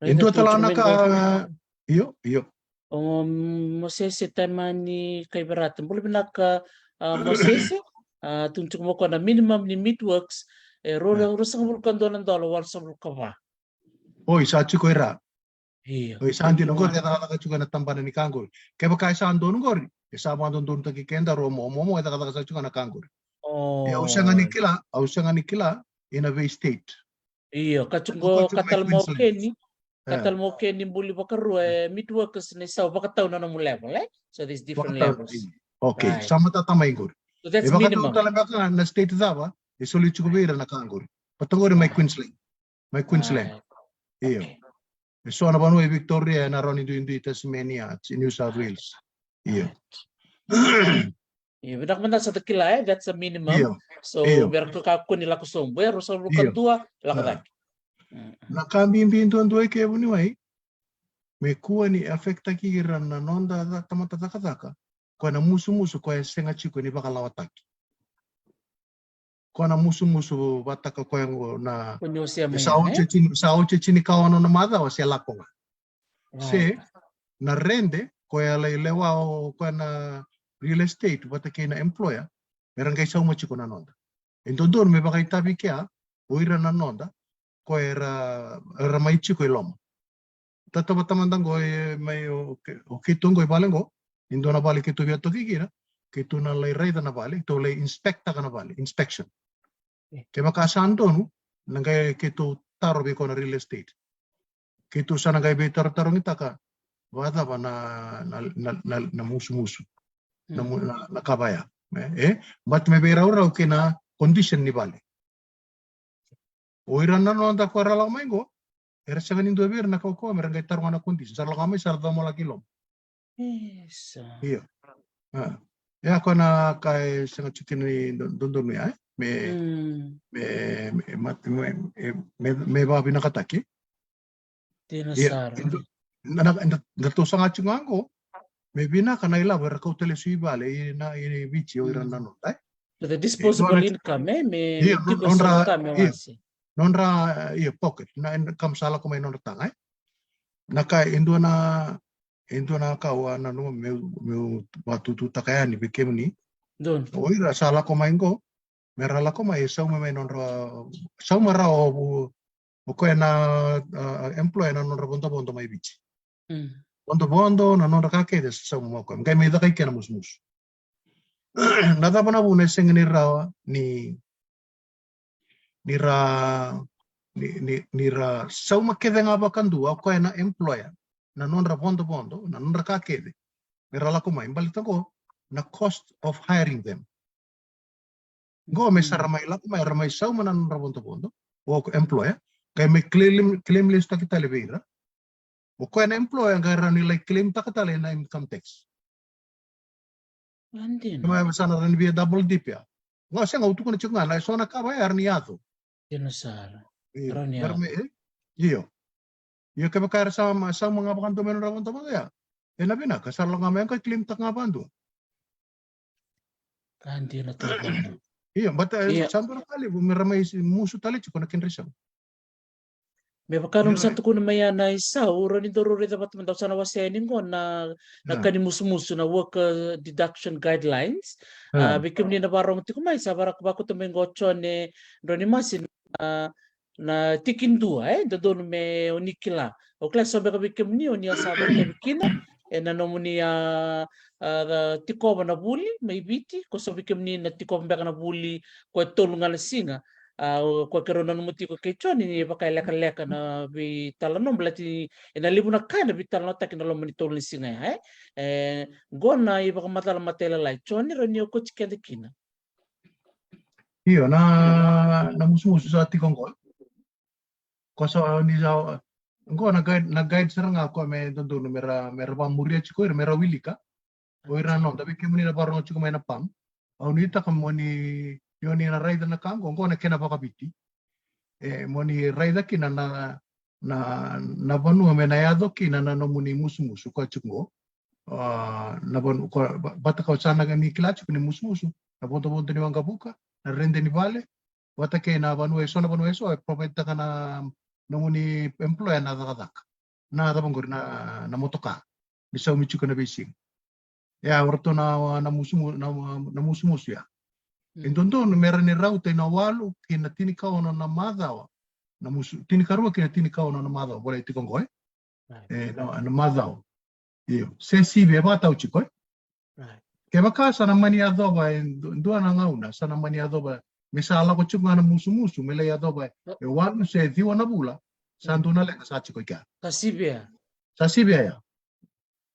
E dua tale na ka, io, io. O Mosese Taimani Kaiverata. Bula vinaka, a, Mosese. A, tukuni tiko mai o koya na minimum ni midwives e rua, ruasagavulu ka dua na dola walusagavulu ka va. Oi, sa tiko i ra. Io. Oi, sa dina qori, e cakacaka tiko ena tabana ni ka qori. Kevaka e sa donu qori, e sa vakadodonutaki keda rua mo, mo, mo, e cakacaka sa tiko na ka qori. E, au sega ni kila, au sega ni kila ina vei state. Io, ka tiko qo, ka tale mai o Queensland. Ka tale mai o Queensland, buli vakarua, e, midwives na isau vakatau na nomu level, e? So there's different levels. Okay, sa matata mai qori. So that's minimum. E vakatau tale beka na state cava e soli tiko vei ira na ka qori. Vata qori mai Queensland. Mai Queensland. Io. E so na vanua e Victoria, ena rawa ni duidui Tasmania, New South Wales. Io. Io, vinaka mada sa da kila, e, that's a minimum. Io. So, me ra kakua ni lako sobu, e, ruasagavulu ka dua, lako cake. Na ka bibi duadua e ke vuniwai, me kua ni affectaki ira na noda ca-, tamata cakacaka, koya na musumusu, koya e sega tiko ni vakalawataki. Koya na musumusu vata ka koya qo na, sa oti tini, sa oti tini ka ono na macawa se lako ga. Se na rede, koya lai lewa o koya na real estate vata kei na employer, era qai sauma tiko na noda. E dodonu me vakaitavi kea o ira na noda, koya era, era mai tiko i loma. Tatavata mada qo e mai o ke-, o keitou qo i vale qo, ni dua na vale keitou via toki kina, keitou na lai raica na vale, keitou lai inspectaka na vale, inspection. Kevaka sa donu, na qai keitou taro vei koya na real estate. Keitou sa na qai veitarotaro gitaka, vakacava na, na, na, na, na musumusu. Na mu-, na, na ka vaya. E, e, but me veiraurau kei na condition ni vale. O ira na noda ko era lako mai qo, era sega ni dua vei ira na kaukauwa me ra qai taroga na condition. Sa ra lako mai, sa ra comolaki loma. Isa. Io. A. Ia ko na ka e sega tiko ni do-, dodonu ya, e? Me, me, me, me, me, me, me vavinakataki. Dina sara. Na, na, na, na tou saga tiko ga qo, me vinaka na ilavo era kauta lesu i vale, i na, i Viti o ira na noda, e? The disposable income, e? Me, io, no-, nodra income e wase. nodra, e, io, pocket, na, na kam sa lako mai nodra taga, e. Na ka, e dua na, e dua na ka au a nanuma meu, meu vakatututaka yani vei kemuni. Donu. O ira sa lako mai qo, me ra lako mai, e sauma mai nodra, sauma rawa o, o koya na, a, employer na nodra vodovodo mai Viti. Mm. Vodovodo, na nodra ka kece sa sauma mai o koya. Qai mai caka i kena musumusu. Na cava na vuna e sega ni rawa ni, ni ra, ni, ni, ni ra sauma kece ga vakadua o koya na employer na nodra vodovodo, na nodra ka kece, me ra lako mai, baleta qo na cost of hiring them. Qo me sa ra mai lako mai, ra mai sauma na nodra vodovodo o employer, qai mai claim, claim lesutaki tale vei ira. O koya na employer qai rawa ni lai claim taka tale na income tax. Dina. Kema sa na rawa ni via double dip ya. Qo sega, au tukuna tiko ga na so na ka va ya era ni yaco. Dina sara. Io. Era ni yaco. Io. Io, kevaka era sa ma, sauma ga vakadua mai nodra vodovodo ya, ena vinaka, sa lako ga mai qai claim taka ga vakadua. Ka dina tale. Io, but, e, sa dua na ka levu me ra mai musu tale tiko na kedra isau. Me vaka nomu sa tukuna mai ya na isau, rawa ni daru raica vata mada, au sa na wasea yani qo na, na ka ni musumusu, na worker deduction guidelines. A, vei kemuni na vakarorogo tiko mai, sa vara, vakauta mai qo o Jone Dronimasin, a, na tikidua, e dodonu me o ni kila. Au kila so beka vei kemuni o ni a sa vakaitavi kina ena nomuni a, a, tikova na vuli mai Viti, ko so vei kemuni na tikova beka na vuli ko e tolu ga na siga. A, o koya keirau nanuma tiko kei Joni ni vakailekaleka na veitalanoa, baleta ni ena levu na ka ena veitalanoataki na loma ni tolu na siga ya, e. E, qo na ivakamacala matailalai, Joni, rawa ni okati keda kina. Io, na, na musumusu sa tiko qo. Ko sa ni sa, qo na guide, na guide sara ga ko me dodonu me ra, me ra vamuria tiko ira, me ra wilika. O ira na noda, vei kemuni na vakarorogo tiko mai na pam. Au nuitaka mo ni, ni o ni na raica na ka qo, qo na kena vakaviti. E, mo ni raica kina na, na, na vanua me na yaco kina na nomuni musumusu ko tiko qo. A, na vanua ko, va-, vata ka sa na ni kila tiko ni musumusu, na vodovodo ni waqavuka, na rede ni vale, vata kei na vanua eso, na vanua eso e provide taka na nomuni employer na cakacaka. Na cava qori, na, na motoka. Ni saumi tiko na veisiga. Ia, o ratou na, na musumu-, na, na musumusu ya. Mm. E dodonu me ra ni rauta ina walu ki na tinikaono na macawa. Na musu-, tinikarua ki na tinikaono na macawa, volai tiko qo, e? Right. E, na, na macawa. Io, se sivi e vakatau tiko, e? Right. Kevaka sa na mani yacova e du-, dua na gauna, sa na mani yacova, me sa lako tiko ga na musumusu, me lai yacova e walu se ciwa na vula, sa dua na leqa sa tiko i kea. Sa sivia. Sa sivia ya.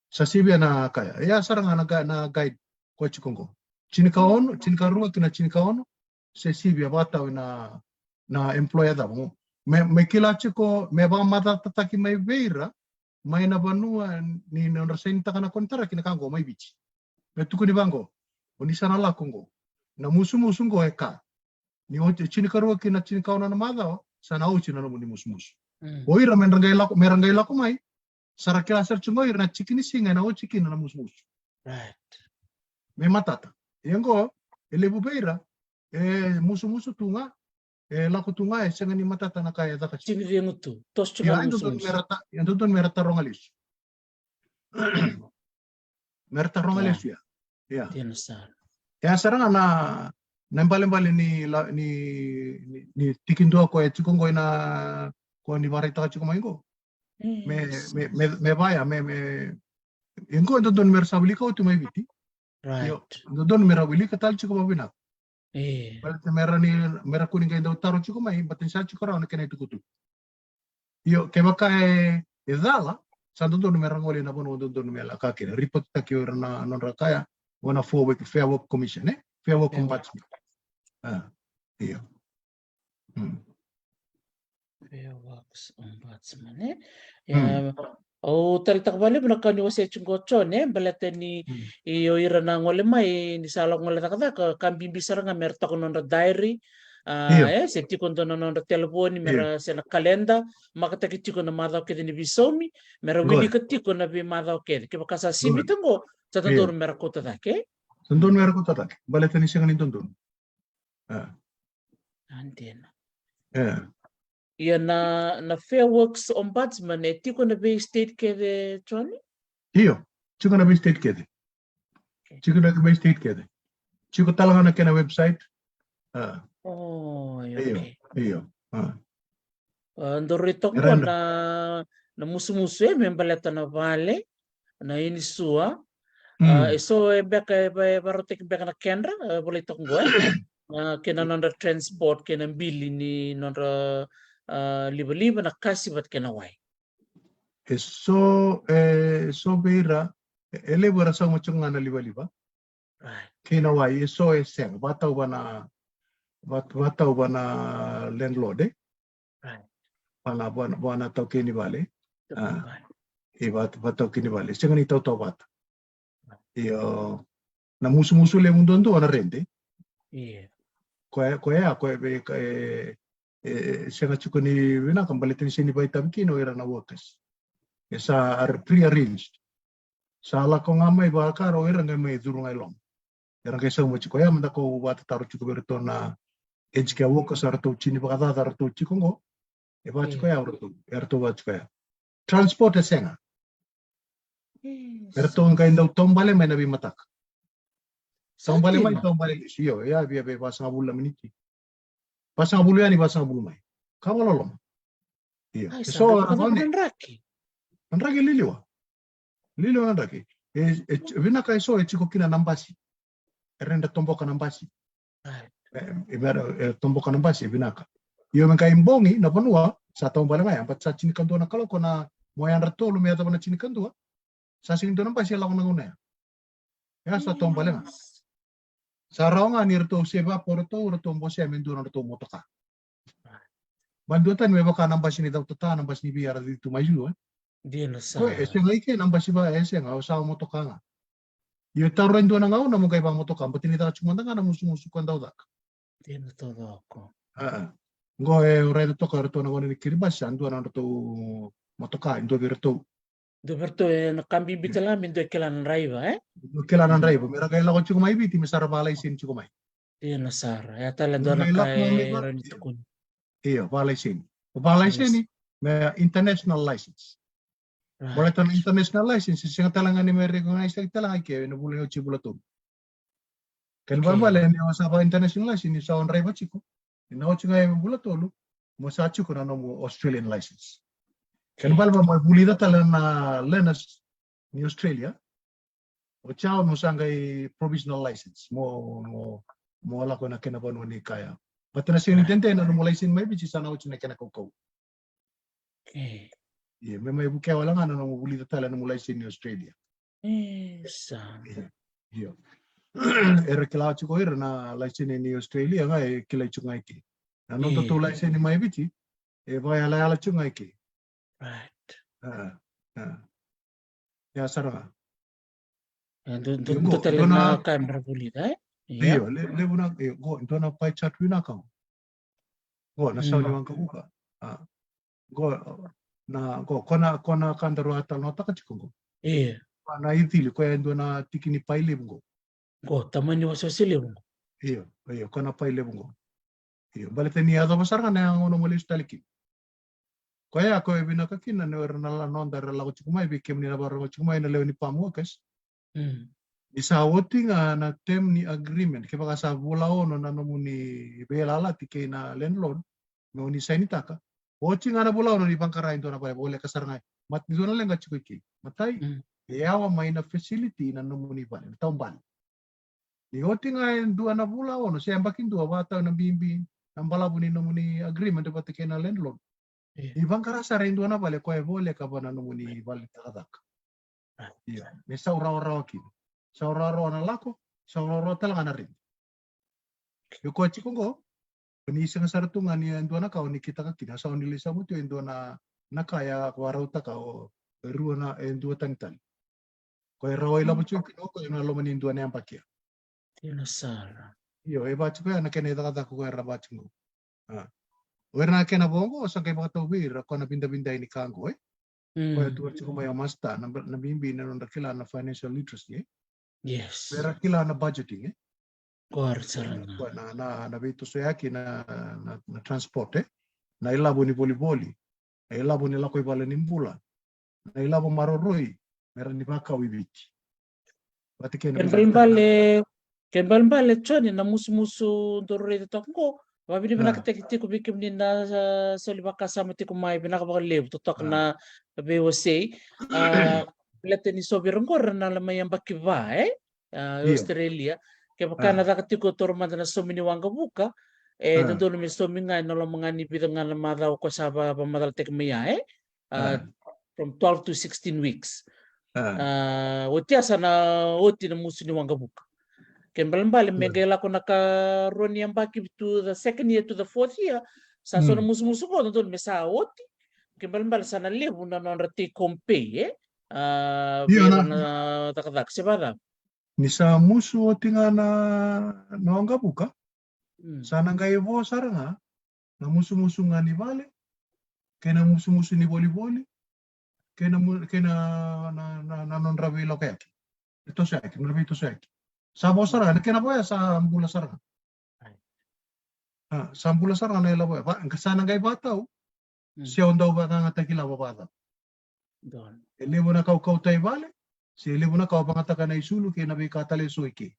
Sa sivia na ka ya. Ia sara ga na ga-, na guide ko tiko qo. Tinikaono, tinikarua ki na tinikaono, se sivia vakatau na, na employer cava qo. Me, me kila tiko, me vakamacalataki mai vei ira, mai na vanua ni nodra sainitaka na konitaraki na ka qo mai Viti. Me tukuni vaqo, o ni sa na lako qo. Na musumusu qo e ka. Ni oti, tinikarua ki na tinikaono na macawa, sa na oti na nomuni musumusu. Mm. O ira me ra qai lako, me ra qai lako mai, sa ra kila sara tiko qo ira na tiki ni siga ena oti kina na musumusu. Right. Me matata. Ia qo, e levu vei ira, e musumusu tu ga, e lako tu ga, e sega ni matata na ka e caka tiko. Tiko cegu tu, toso tiko ga na musumusu. Ia, e dodonu me ra ta-, e dodonu me ra taroga lesu. Me ra taroga lesu ya. Ia. Dina sara. Ia sara ga na, na ibalebale ni la-, ni, ni, ni tikidua ko e tiko qo ina, ko ni vakaraitaka tiko mai qo. Me, me, me, me vaya, me, me, e qo e dodonu me ra sa wilika oti mai Viti. Right. Io, e dodonu me ra wilika tale tiko vakavinaka. E. Baleta me ra ni, me ra kua ni qai dau taro tiko mai, baleta ni sa tiko rawa na kena itukutuku. Io, kevaka e, e cala, sa dodonu me ra gole na vanua dodonu me lako kina. Ripotitaki o ira na nodra ka ya, o na Fair Work, Fair Work Commission, e? Fair Work Ombudsman. A, io. Hmm. Fair Works Ombudsman, e? Hmm. Ia, au taleitaka vakalevu na ka ni wasea tiko qo, John, e? Baleta ni, hmm, i o ira na gole mai, ni sa lako gole cakacaka, ka bibi sara ga me ra toka na nodra diary, a, io, e, se tiko dua na nodra telefoni, me ra, io, se na kaleda, markataki tiko na macawa kece ni veisaumi, me ra, good, wilika tiko na veimacawa kece. Kevaka sa sivita qo, sa dodonu, io, me ra kauta cake. Sa dodonu me ra kauta cake. Baleta ni sega ni dodonu. A. A, dina. E. Ia na, na Fair Works Ombudsman e tiko na vei state kece, Johnny? Io, tiko na vei state kece. Okay. Tiko na vei state kece. Tiko tale ga na kena website. A. Oh, io, okay. Io. A. A, dou raica toka na, na musumusu e me baleta na vale, na inisua. A, mm. E so e beka e va-, e varautaki beka na kedra, e volai toka qo, e. A, kei na nodra transport, kei na bili ni nodra, a, livaliva, na kasi vata kei na wai. E so, e so vei ira, e, e levu era sauma tiko ga na livaliva. Right. Kei na wai, e so e sega, vatau vana, vat-, vatau vana landlord, e? Right. Vana, vana, vana taukei ni vale. Taukei ni vale. A, e vat-, vataukei ni vale. Sega ni tautauvata. Io, na musumusu levu duadua na rent. Io. Koya, koya, koya vei, e, e, e sega tiko ni vinaka baleta ni sega ni vakaitavi kina o ira na workers. E sa ar-, pre-arranged. Sa lako ga mai vakaro o ira qai mai curu ga i loma. Era qai sauma tiko ya, mada kau vakatataro tiko vei iratou na aged care workers, a ratou tini vakacaca, a ratou tiko qo. E vaka tiko ya o ratou, e ratou vaka tiko ya. Transport e sega. E ratou qai dau taubale mai na veimataka. Taubale mai, taubale lesu, io, e a via vei vasagavulu na miniti. Vasagavulu yani, vasagavulu mai. Ka vakaloloma. Io. Ai, e sa so, na draki. Na draki liliwa. Liliwa na draki. E, e, vinaka e so e tiko kina na basi. E reda toboka na basi. Ai. E, e mera, e toboka na basi, e vinaka. Io me qai bogi na vanua, sa taubale ga ya, but sa tinikadua na kaloko na mo yadra tolu me yacova na tinikadua. Sa sega ni dua na basi e lako na gauna ya. Ya sa taubale ga. Sa rawa ga ni ratou save up o ratou, ratou bosea me dua na ratou motoka. Ba dua tani me vaka na basi ni cautata, na basi ni vei era cici tu mai Ju, e. Dina sara. Ko e sega i ke na basi va, e sega, o sa motoka ga. Io, taura e dua na gauna mo qai vakamotoka, bati ni caka tiko mada ga na musumusu ko dau caka. Dina taucoko. A, a. Qo e raica toka o ratou na gauna ni Kiribati, sa dua na nodratou motoka, e dua vei ratou. Dua vei ratou e na ka bibi tale ga me dua e kila na draiva, e? Dua e kila na draiva, me ra qai lako tiko mai Viti, me sa ra vakalaiseni tiko mai. Dina sara, e a tale dua na ka e rawa ni tukuni. Io, vakalaiseni. Vakalaiseni, me international license. Right. Baleta na international license, e sega tale ga ni me recognize-taki tale ga i ke, ena vula ni oti, vula tolu. Kena ibalebale ni o sa va international license, ni sa o draiva tiko. Ni na oti ga e vula tolu, mo sa tiko na nomu Australian license. Kena ibalebale mo vulica tale na learners ni Australia. Oti ya mo sa qai provisional license. Mo, mo, mo lako ena kena vanua ni kaya. But na sega ni dede na nomu license mai Viti sa na oti na kena kaukauwa. Okay. Ia, me mai vukea wale ga na nomu vulica tale na nomu laiseni ni Australia. E, sa. Ia, ia. Era kila tiko ira na laiseni ni Australia ga e kilai tiko ga i ke. Na nodatou laiseni mai Viti, e vakayalayala tiko ga i ke. Right. A, a. Ia sara ga. E, dua, dua, dua tale na ka me ra vulica, e? Io, le-, levu na, io, qo, dua na pie chart vinaka qo. Qo, na sau ni waqavuka. A. Qo, na, qo, ko na, ko na ka daru a talanoataka tiko qo. Io. Ko na icili, ko e dua na tiki ni pie levu qo. Qo, tamani wasewase levu qo. Io, io, ko na pie levu qo. Io, baleta ni yacova sara ga na gauna mo lesu tale kina. Koya, koya e vinaka kina, na era na la noda era lako tiko mai, vei kemuni na vakarorogo tiko mai na lewe ni farm workers. Mm. Ni sa oti ga na term ni agreement, kevaka sa vula ono na nomuni veiyalayalati kei na landlord, me oni sainitaka. Oti ga na vula ono ni vaqara e dua na vale, voleka sara ga. Mat-, dua na leqa tiko i ke. Matai, mm, e yawa mai na facility na nomuni vale, na taubale. Ni oti ga e dua na vula ono, se yabaki dua, vakatau na bibi, na balavu ni nomuni agreement vata kei na landlord. Io. Ni vaqara sara e dua na vale, koya e voleka va na nomuni vale ni cakacaka. A. Io, me sau rawarawa kina. Sau rawarawa na lako, sau rawarawa tale ga na rent. Io, koya tiko qo, ni sega sara tu ga ni e dua na ka oni kitaka kina, sa oni lesu mai tu e dua na, na ka ya ko varautaka o, e rua na, e dua tani tale. Ko e rawa ilavo tiko kina o koya ena loma ni dua na yabaki ya. Dina sara. Io, e vaka tiko ya na kena icakacaka ko era vaka tiko. A. O ira na kena vo qo, sa qai vakatau vei ira, ko na vidavidai ni ka qo, e? Mm. Ko e tu tiko mai o master, na, na bibi na nodra kila na financial literacy, e? Yes. Era kila na budgeting, e? Ko era sara na. Ko na, na, na veitosoyaki na, na, na transport, e? na ilavo ni volivoli, na ilavo ni lako i vale ni bula, na ilavo maroroi me ra ni vakau i Viti. Vata kei na Kena vale balebale, kena balebale Joni, na musumusu daru raica toka qo, vakavinavinakataki tiko vei kemuni na, ah, soli vakasama tiko mai, vinaka vakalevu totoka na veiwasei. Ah, baleta ni so vei ira qori na la mai yabaki va, e? Ah, Australia. Kevaka na caka tiko, taura mada na saumi ni waqavuka, e dodonu me saumi ga ena loma ga ni vica ga na macawa ko sa va, vakamacalataki mai ya, e? Ah, from twelve to sixteen weeks. Ah, oti ya sa na oti na musu ni waqavuka. Kena balebale me qai lako na ka rua ni yabaki to the second year to the fourth year, sa so na musumusu qo dodonu me sa oti. Kena balebale sa na levu na nodra take home pay, e? Ah, vei ira na cakacaka, se vacava? Ni sa musu oti ga na, na waqavuka, sa na qai vo sara ga na musumusu ga ni vale, kei na musumusu ni volivoli, kei na mu-, kei na, na, na, na nodra veilakoyaki. Veitosoyaki, nodra veitosoyaki. Sa vo sara ga, na kena vo ya sa bula sara ga. Ah, sa bula sara ga na ilavo ya. Va, sa na qai vatau, se o dau vakayagataki ilavo vakacava. E levu na ka o kauta i vale, se levu na ka o vakayagataka na isulu kei na veika tale eso i ke.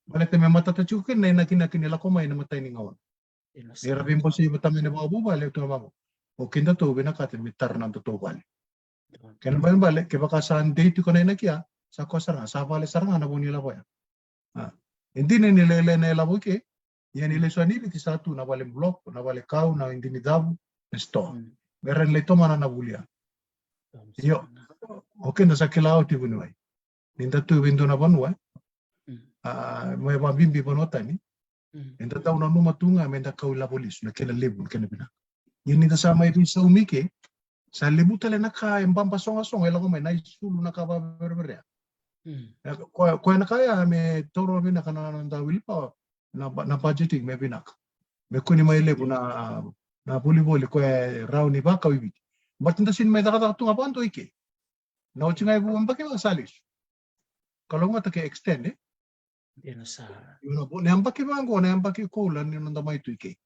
Baleta me matata tiko kina na inakinaki ni lako mai na imatai ni gauna. Era veibasai vata mai na vakavuvale, o tu na vavo. O kedatou vinakata me tara na nodatou vale. Kena balebale, kevaka sa dei tiko na inaki ya, sa koya sara ga, sa vale sara ga na vo ni lavo ya. Ah, e dina ni lailai na ilavo i ke, ia ni lesu yani i Viti sa tu na vale block, na vale kau, na idini cavu, na store. Me ra ni lai tomana na vuli ya. Io, o keda sa kila oti vuniwai. Ni da tu vei dua na vanua, e? Ah, mai vakabibi vanua tani. Eda dau nanuma tu ga me da kau ilavo lesu, na kena levu, na kena vinaka. Ia ni da sa mai veisaumi ke, sa levu tale na ka e baba sogasoga e lako mai, na isulu, na ka vakavereverea. E, koya, koya na ka ya me taura vinaka na, na noda wilipawa, na ba-, na budgeting me vinaka. Me kune mai levu na, na volivoli koya e rawa ni vakau i Viti. Baleta da sega ni mai cakacaka tu ga vakadua i ke. Na oti ga e vu yabaki va sa lesu. Kalougata ke extend, e? Dina sara. Io, na vo-, na yabaki va qo, na yabaki koula ni noda mai tu i ke.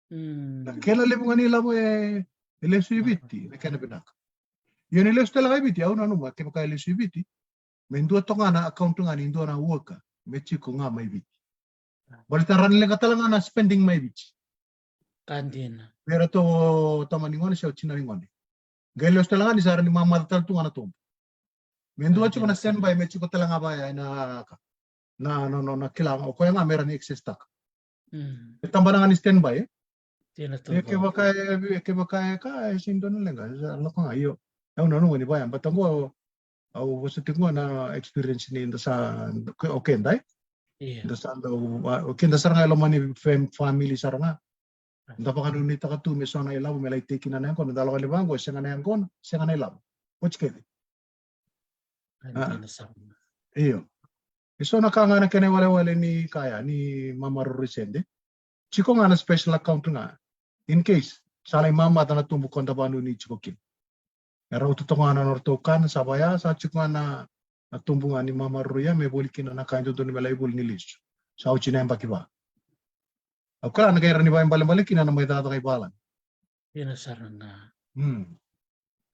Na kena levu ga ni lavo e, e lesu i Viti, na kena vinaka. Io, ni lesu tale ga i Viti, au nanuma kevaka e lesu i Viti, me dua toka ga na account ga ni dua na worker me tiko ga mai Viti. Baleta ra ni leqa tale ga na spending mai Viti. Ka dina. Me ratou o tama ni gone se o tina ni gone. Qai lesu tale ga ni sa ra ni mamaca tale tu ga na tobu. Me dua tiko na standby, me tiko tale ga vaya ena ka. Na, na, na, na kila ga, o koya ga me ra ni access taka. E tabana ga ni standby, e? E kevaka e, kevaka e ka, e sega ni dua na leqa, e sa lako ga, io. Au nanuma ni vaya, baleta qo, au vosa tiko ga na experience ni da sa, o keda, e? Da sa dau, o keda sara ga e loma ni fam-, family sara ga. Da vakanuinuitaka tu me so na ilavo me lai tei kina na yaqona, da lako li vaqo, sega na yaqona, sega na ilavo. Oti kece. Io. E so na ka ga na kena iwalewale ni kaya, ni mamaroroi sede. Tiko ga na special account ga. In case, sa lai mamaca na tubu ko da vakanuinui tiko kina. E rauta toka ga na nodratou kana, sa vaya, sa tiko ga na, na tubu ga ni mamaroroi ya, me voli kina na ka e dodonu me lai voli ni lesu. Sa oti na yabaki va. Au kila na qai ra ni vakaibalebale kina na mai cakacaka i vala. Dina sara ga.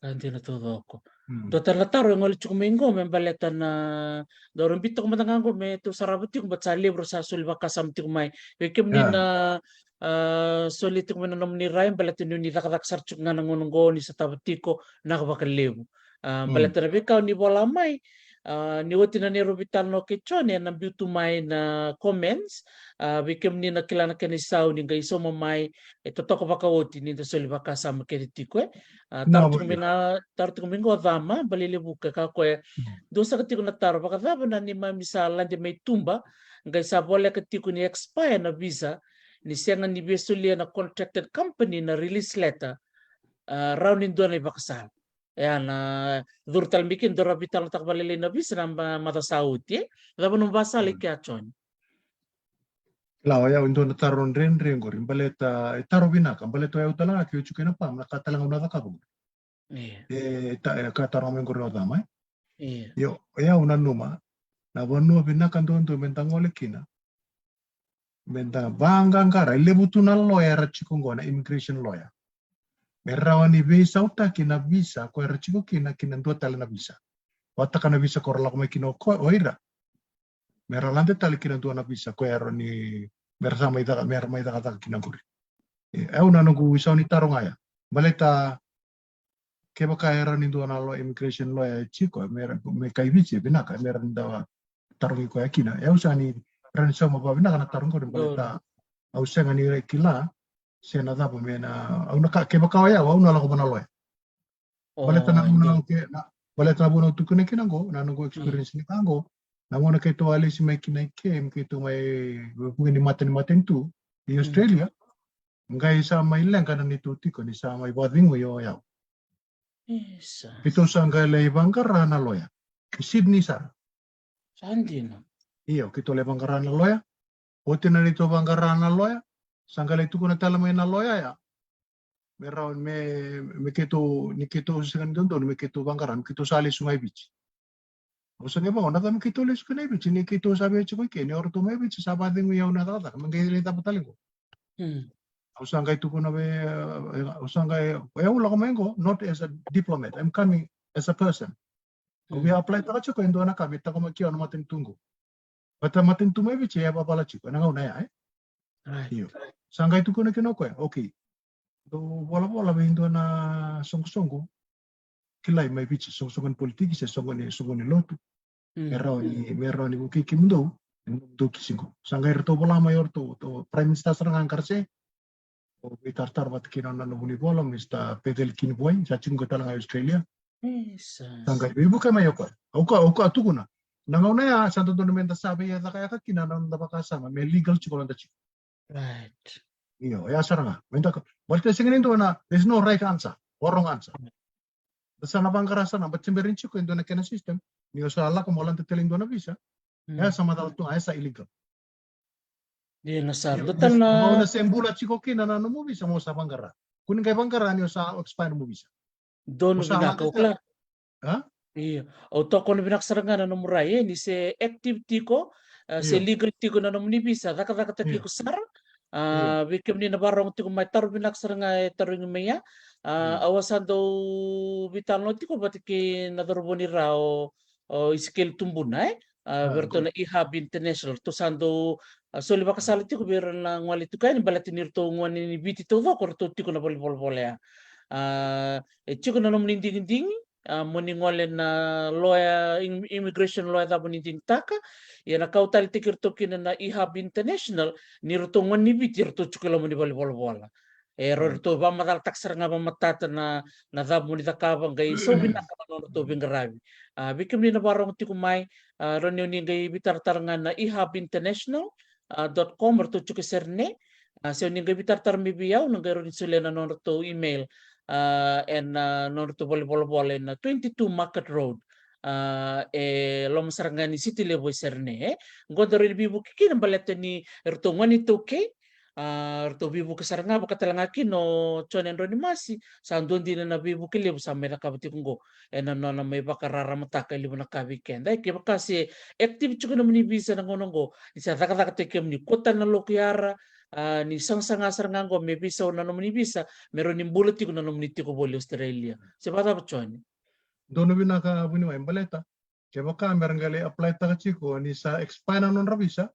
Ka dina taucoko. Dua tale na taro e gole tiko mai qo me baleta na, dau ra biu toka mada ga qo me tou sarava tiko, baleta sa levu ra sa soli vakasama tiko mai. Vei kemuni na, ah, soli tiko mai na nomuni rai, baleta ni oni cakacaka sara tiko ga na gauna qo, ni sotava tiko, vinaka vakalevu. Ah, baleta na veika oni vola mai, ah, ni oti na neirau veitalanoa kei Joni, ena biu tu mai na comments, ah, vei kemuni na kila na kena isau ni qai sauma mai, e totoka vakaoti ni da soli vakasama kece tiko, e. Ah, taro tiko mai ga, taro tiko mai qo o Cama Balelevuka, e kaya o koya, dua saka tiko na taro, vakacava na neimami sa lade mai tuba, qai sa voleka tiko ni expire na visa, ni sega ni via solia na contracted company na release letter, ah, rawa ni dua na ivakasala. Ia na curu tale mai kina, dou ra veitalanoataka vakalailai na visa na ma-, macawa sa oti, e? Cava nomu vakasala i kea, Joni? Kila, o yau e dua na taro dredre qori, baleta, e taro vinaka, baleta o yau tale ga ke o tiko ena pam, na ka tale ga au na cakava qori. E, ta-, e ka taro mai qori o Cama, e? Io, o yau nanuma, na vanua vinaka duadua me da gole kina, me da vaqaqara, e levu tu na loya era tiko qo, na immigration loya. Me rawa ni veisautaki na visa ko era tiko kina, kina dua tale na visa. Vataka na visa ko ra lako mai kina o ko, o ira. Me ra lade tale kina dua na visa ko era ni, me ra sa mai caka, me ra mai cakacaka kina qori. E, au na noqu isau ni taro ga ya. Baleta kevaka era ni dua na lo immigration loya e tiko, me ra, me kai Viti, e vinaka, me ra ni da tarogi koya kina. E au sa ni ra ni sauma vavinaka na taro qori, baleta au sega ni kila se na cava me na, au na ka, kevaka o yau, au na lako vana loya. Baleta na, na, ke, na, baleta na vuna au tukuna kina qo, na noqu experience ni ka qo, na gauna keitou a lesi mai kina i ke, me keitou mai, vuqa ni mata ni matanitu, i Australia, qai sa mai leqa na neitou tiko, ni sa mai vacegui o yau. Isa. Keitou sa qai lai vaqara na loya. I Sydney sara. Sa dina. Io, keitou lai vaqara na loya. Oti na neitou vaqara na loya, sa qai lai tukuna tale mai na loya ya. Me rawa, me, me keitou, ni keitou sega ni dodonu, me keitou vaqara, me keitou sa lesu ga i Viti. Au sa qai vaqo, na cava me keitou lesu kina i Viti, ni keitou sa via tiko i ke, ni o ratou mai Viti, sa vacegui au na cakacaka, me qai lai cava tale qo. Au sa qai tukuna vei, au sa qai, e au lako mai qo, not as a diplomat, I'm coming as a person. Au via apply taka tiko e dua na ka me taqomaki au na matanitu qo. Baleta matanitu mai Viti e vavala tiko ena gauna ya, e? Io. Sa qai tukuna kina o koya, okay. Dou volavola vei dua na soqosoqo kilai mai Viti, soqosoqo ni politiki se soqo ni, soqo ni lotu. Me rawa ni, me rawa ni vukei kemudou ena nomudou kisi qo. Sa qai ratou vola mai o ratou, o Prime Minister sara ga qara se o veitaratara vata kina na nomuni vola, Mister Pethel Kinivuai, sa tiko qo tale ga i Australia. Sa qai veivuke mai o koya. Au ka, au ka tukuna, na gauna ya sa dodonu meda sa veicakacaka kina na noda vakasama me legal tiko na noda tiko. Io, ya sara ga. Meda ka, baleta e sega ni dua na, there's no right answer or wrong answer. Da sa na vaqara sara ga, baleta se bera ni tiko e dua na kena system ni o sa lako mo lade tale e dua na visa. Ya sa macala tu ga, ya sa illegal. Io, na sa dua tale na gauna se bula tiko kina na nomu visa mo sa vaqara. Kua ni qai vaqara ni o sa expire nomu visa. Donu vinaka, au kila. Io. Au tokona vinaka sara ga na nomu rai, e, ni se active tiko, e, se legal tiko na nomuni visa, cakacaka tiko sara. A, vei kemuni na vakarorogo tiko mai, taro vinaka sara ga e tarogi mai ya. A, au a sa dau veitalanoa tiko vata kei na cauravou ni ra o, o Isikeli Tubuna, e? A, vei ratou na eHub International. Ratou sa dau, a, soli vakasala tiko vei ira na gole tiko yani, baleta ni ratou gone ni Viti taucoko ratou tiko na valenivolavola ya. A, e tiko na nomuni digidigi, a, mo ni gole na loya, im-, immigration loya cava ni digitaka. Ia na ka au taleitaki iratou kina na eHub International, ni ratou gone ni Viti, ratou tiko i loma ni valenivolavola. E rawa ni ratou vakamacalataka sara ga vakamatata na, na cava mo ni cakava, qai sau vinaka na nodratou veiqaravi. A, vei kemuni na vakarorogo tiko mai, a, rawa ni o ni qai veitaratara ga na eHub International, a, dot com, ratou tiko e Sydney. A, se o ni qai veitaratara mai vei au, na qai rawa ni solia na nodratou email, a, ena, a, nodratou valenivolavola ena twenty-two Market Road. A, e loma sara ga ni City Levu e Sydney, e. Qo da rawa ni veivuke kina baleta ni ratou gone iTaukei, a, ratou veivuke sara ga, vaka tale ga kina o Jone Drau ni Masi, sa dua dina na veivuke levu sa mai cakava tiko qo ena nona mai vakararamataka e levu na ka vei keda. E, kevaka se active tiko nomuni visa na gauna qo, ni sa cakacakataki kemuni, kua tale na loku yara, a, ni sagasaga sara ga qo me veisau na nomuni visa, me rawa ni bula tiko na nomuni tiko voli Australia. Se vakacava, Jone? Donu vinaka, vuniwai, baleta kevaka me ra qai lai apply taka tiko ni sa expire na nodra visa,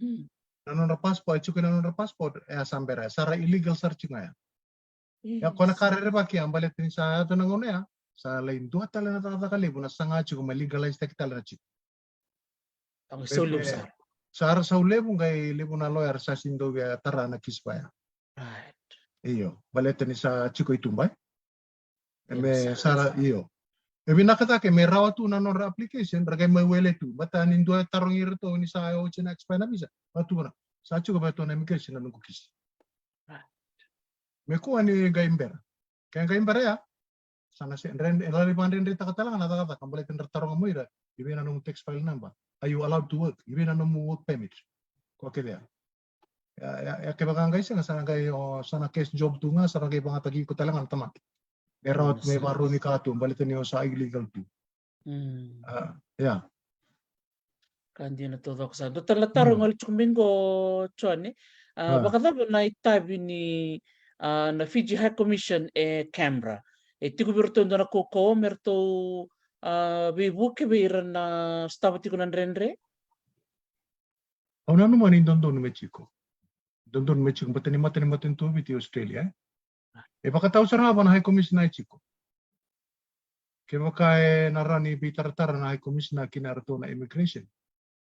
na nodra passport, e tiko na nodra passport, e a sa bera, sa ra illegal sara tiko ga ya. Ia ko na ka rerevaki ya, baleta ni sa yaco na gauna ya, sa lai dua tale na cakacaka levu na saga tiko me legalize taki tale na tiko. Sa ra sau levu, qai levu na loya era sa sini dau via tara na kisi vaya. Io, baleta ni sa tiko i tuba, e. E me sa ra, io. E vinaka cake me rawa tu na nodra application, ra qai mai wele tu. Baleta ni dua e tarogi iratou ni sa oti na expire na visa. Vaka tu na, sa tiko vei ratou na immigration na noqu kisi. Me kua ni qai bera. Ke qai bera ya, sa na se, dre, e lali vakadredretaka tale ga na cakacaka, baleta ni ra taroga mai ira, i vei na nomu tax file number? Are you allowed to work? I vei na nomu work permit? Ko kece ya. Ia, ia, ia kevaka qai sega, sa na qai, o, sa na cash job tu ga, sa na qai vagataki iko tale ga na tamaki. Me rawa tu me vakarau ni ka tu, baleta ni o sa illegal tu. A, ia. Ka dina taucoko sara. Dua tale na taro e gole tiko mai qo, John. A, vakacava na itavi ni, a, na Fiji High Commission e Canberra? E tiko vei iratou e dua na kaukauwa me ratou, a, veivuke vei ira na sotava tiko na dredre? Au nanuma ni dodonu me tiko. Dodonu me tiko, baleta ni mata ni matanitu o Viti e Australia, e? E vakatau sara ga vua na High Commissioner e tiko. Kevaka e na rawa ni veitaratara na High Commissioner ki na ratou na immigration,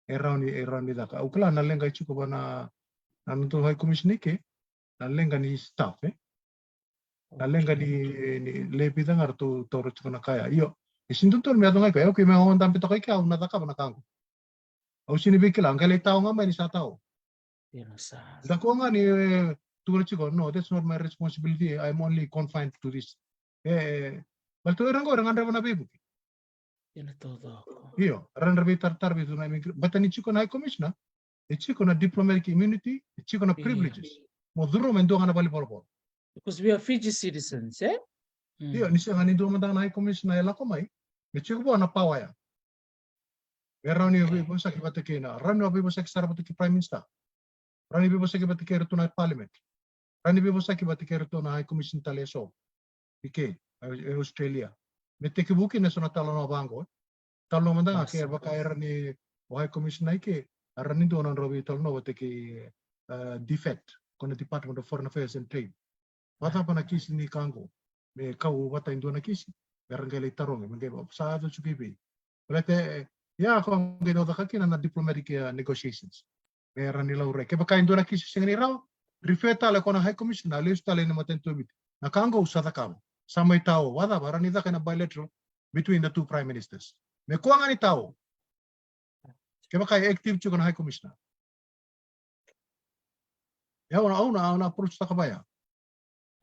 e rawa ni, e rawa ni caka. Au kila na leqa e tiko vua na, na nodatou High Commissioner i ke, na leqa ni staff, e? Na leqa ni, ni lewe vica ga ratou taura tiko na ka ya. Io, e sega ni dodonu me yaco ga i koya. Au kei me au dabe toka i ke, au na cakava na ka qo. Au sega ni veikilai, qai lai tao ga mai ni sa tao. Dina sara. Da kua ga ni, e, tukuna tiko, no, that's not my responsibility. I'm only confined to this. E, e, baleta o ira qo era gadreva na veivuke. Dina taucoko. Io, ra na veitaratara vei tu na immigration. Baleta ni tiko na High Commissioner, e tiko na diplomatic immunity, e tiko na privileges. Mo curuma e dua ga na valenivolavola. Because we are Fiji citizens, e? Io, ni sega ni dua mada ga na High Commissioner e lako mai, me tiko vua na power ya. E rawa ni veivosaki vata kei na, rawa ni veivosaki sara vata kei Prime Minister. Rawa ni veivosaki vata kei iratou na Parliament. Rawa ni veivosaki vata kei iratou na High Commission tale e so i ke, e, e Australia. Me tekivu kina e so na talanoa vaqo. Talanoa mada ga kevaka e rawa ni o High Commissioner i ke, e rawa ni dua na nodra veitalanoa vata kei, e, DFAT, ko na Department of Foreign Affairs and Trade. Vakacava na kisi ni ka qo? Me kau vata e dua na kisi me ra qai lai tarogi, me qai sa yaco tiko i vei? Baleta, e, ia ko qai dau caka kina na diplomatic, e, negotiations. Me ra ni laurai. Kevaka e dua na kisi sega ni rawa, refer tale ko na High Commissioner, lesu tale ina matanitu o Viti. Na ka qo au sa cakava. Sa mai tao, vakacava, ra ni caka ina bilateral between the two prime ministers. Me kua ga ni tao. Kevaka e active tiko na High Commissioner. Ia, au na, au na, au na approach taka vaya.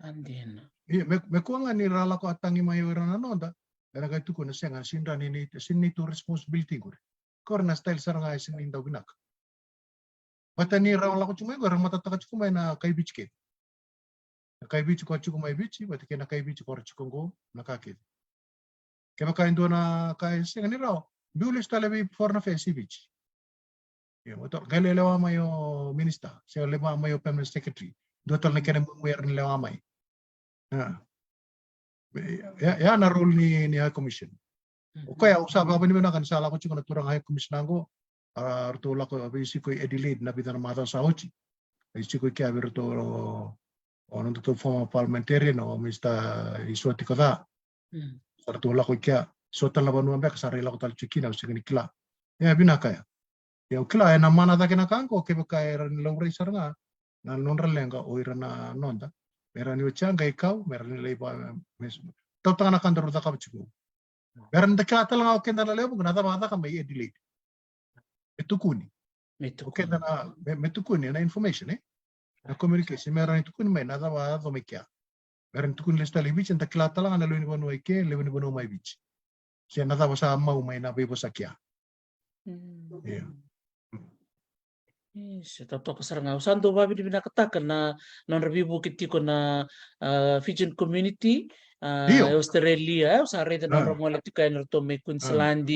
A dina. Ia, me, me kua ga ni ra lako a tagi mai o ira na noda, era qai tukuna sega, sega ni, ni, sega ni neitou responsibility qori. Qori na style sara ga e sega ni dau vinaka. Baleta ni ra lako tiko mai qo, era matataka tiko mai na kai Viti kece. Na kai Viti ko tiko mai Viti, vata kei na kai Viti ko ra tiko qo, na ka kece. Kevaka e dua na ka e sega ni rawa, biu lesu tale vei Foreign Affairs i Viti. Io, mo to, qai lai lewa mai o minister, se lewa mai o permanent secretary. Dua tale na kena mumu era ni lewa mai. Ia. Ia, ia na role ni, ni High Commission. O koya, au sa vakavinavinaka ni sa lako tiko na turaga High Commissioner qo, a, ratou lako veisiko i Adelaide na vica na macawa sa oti. Veisiko i kea vei ratou o, o nodatou former parliamentarian, o Mister Isua Tikoca. Sa ratou lako i kea, so tale na vanua beka sa rai lako tale tiko kina, au sega ni kila. Ia, vinaka ya. Ia, au kila, ena mana cake na ka qo, kevaka era ni laurai sara ga na nodra leqa o ira na noda. Me ra ni oti a qai kau, me ra ni lai va, me, tautaga na ka daru cakava tiko. Me ra ni da kila tale ga o keda na lewe vuqa na cava a caka mai Adelaide. Me tukuni. Me tukuni. O keda na, me, me tukuni na information, e? Na communication, me ra ni tukuni mai na cava a yaco mai kea. Me ra ni tukuni lesu tale i Viti, da kila tale ga na lewe ni vanua i ke, lewe ni vanua mai Viti. Se na cava sa mau mai na veivosaki ya. Io. Io, se totoka sara ga. Au sa dau vakavinavinakataka na nodra veivuke tiko na, a, Fijian community, a, e Australia. Au sa raica na nodra gole tiko yani ratou mai Queensland,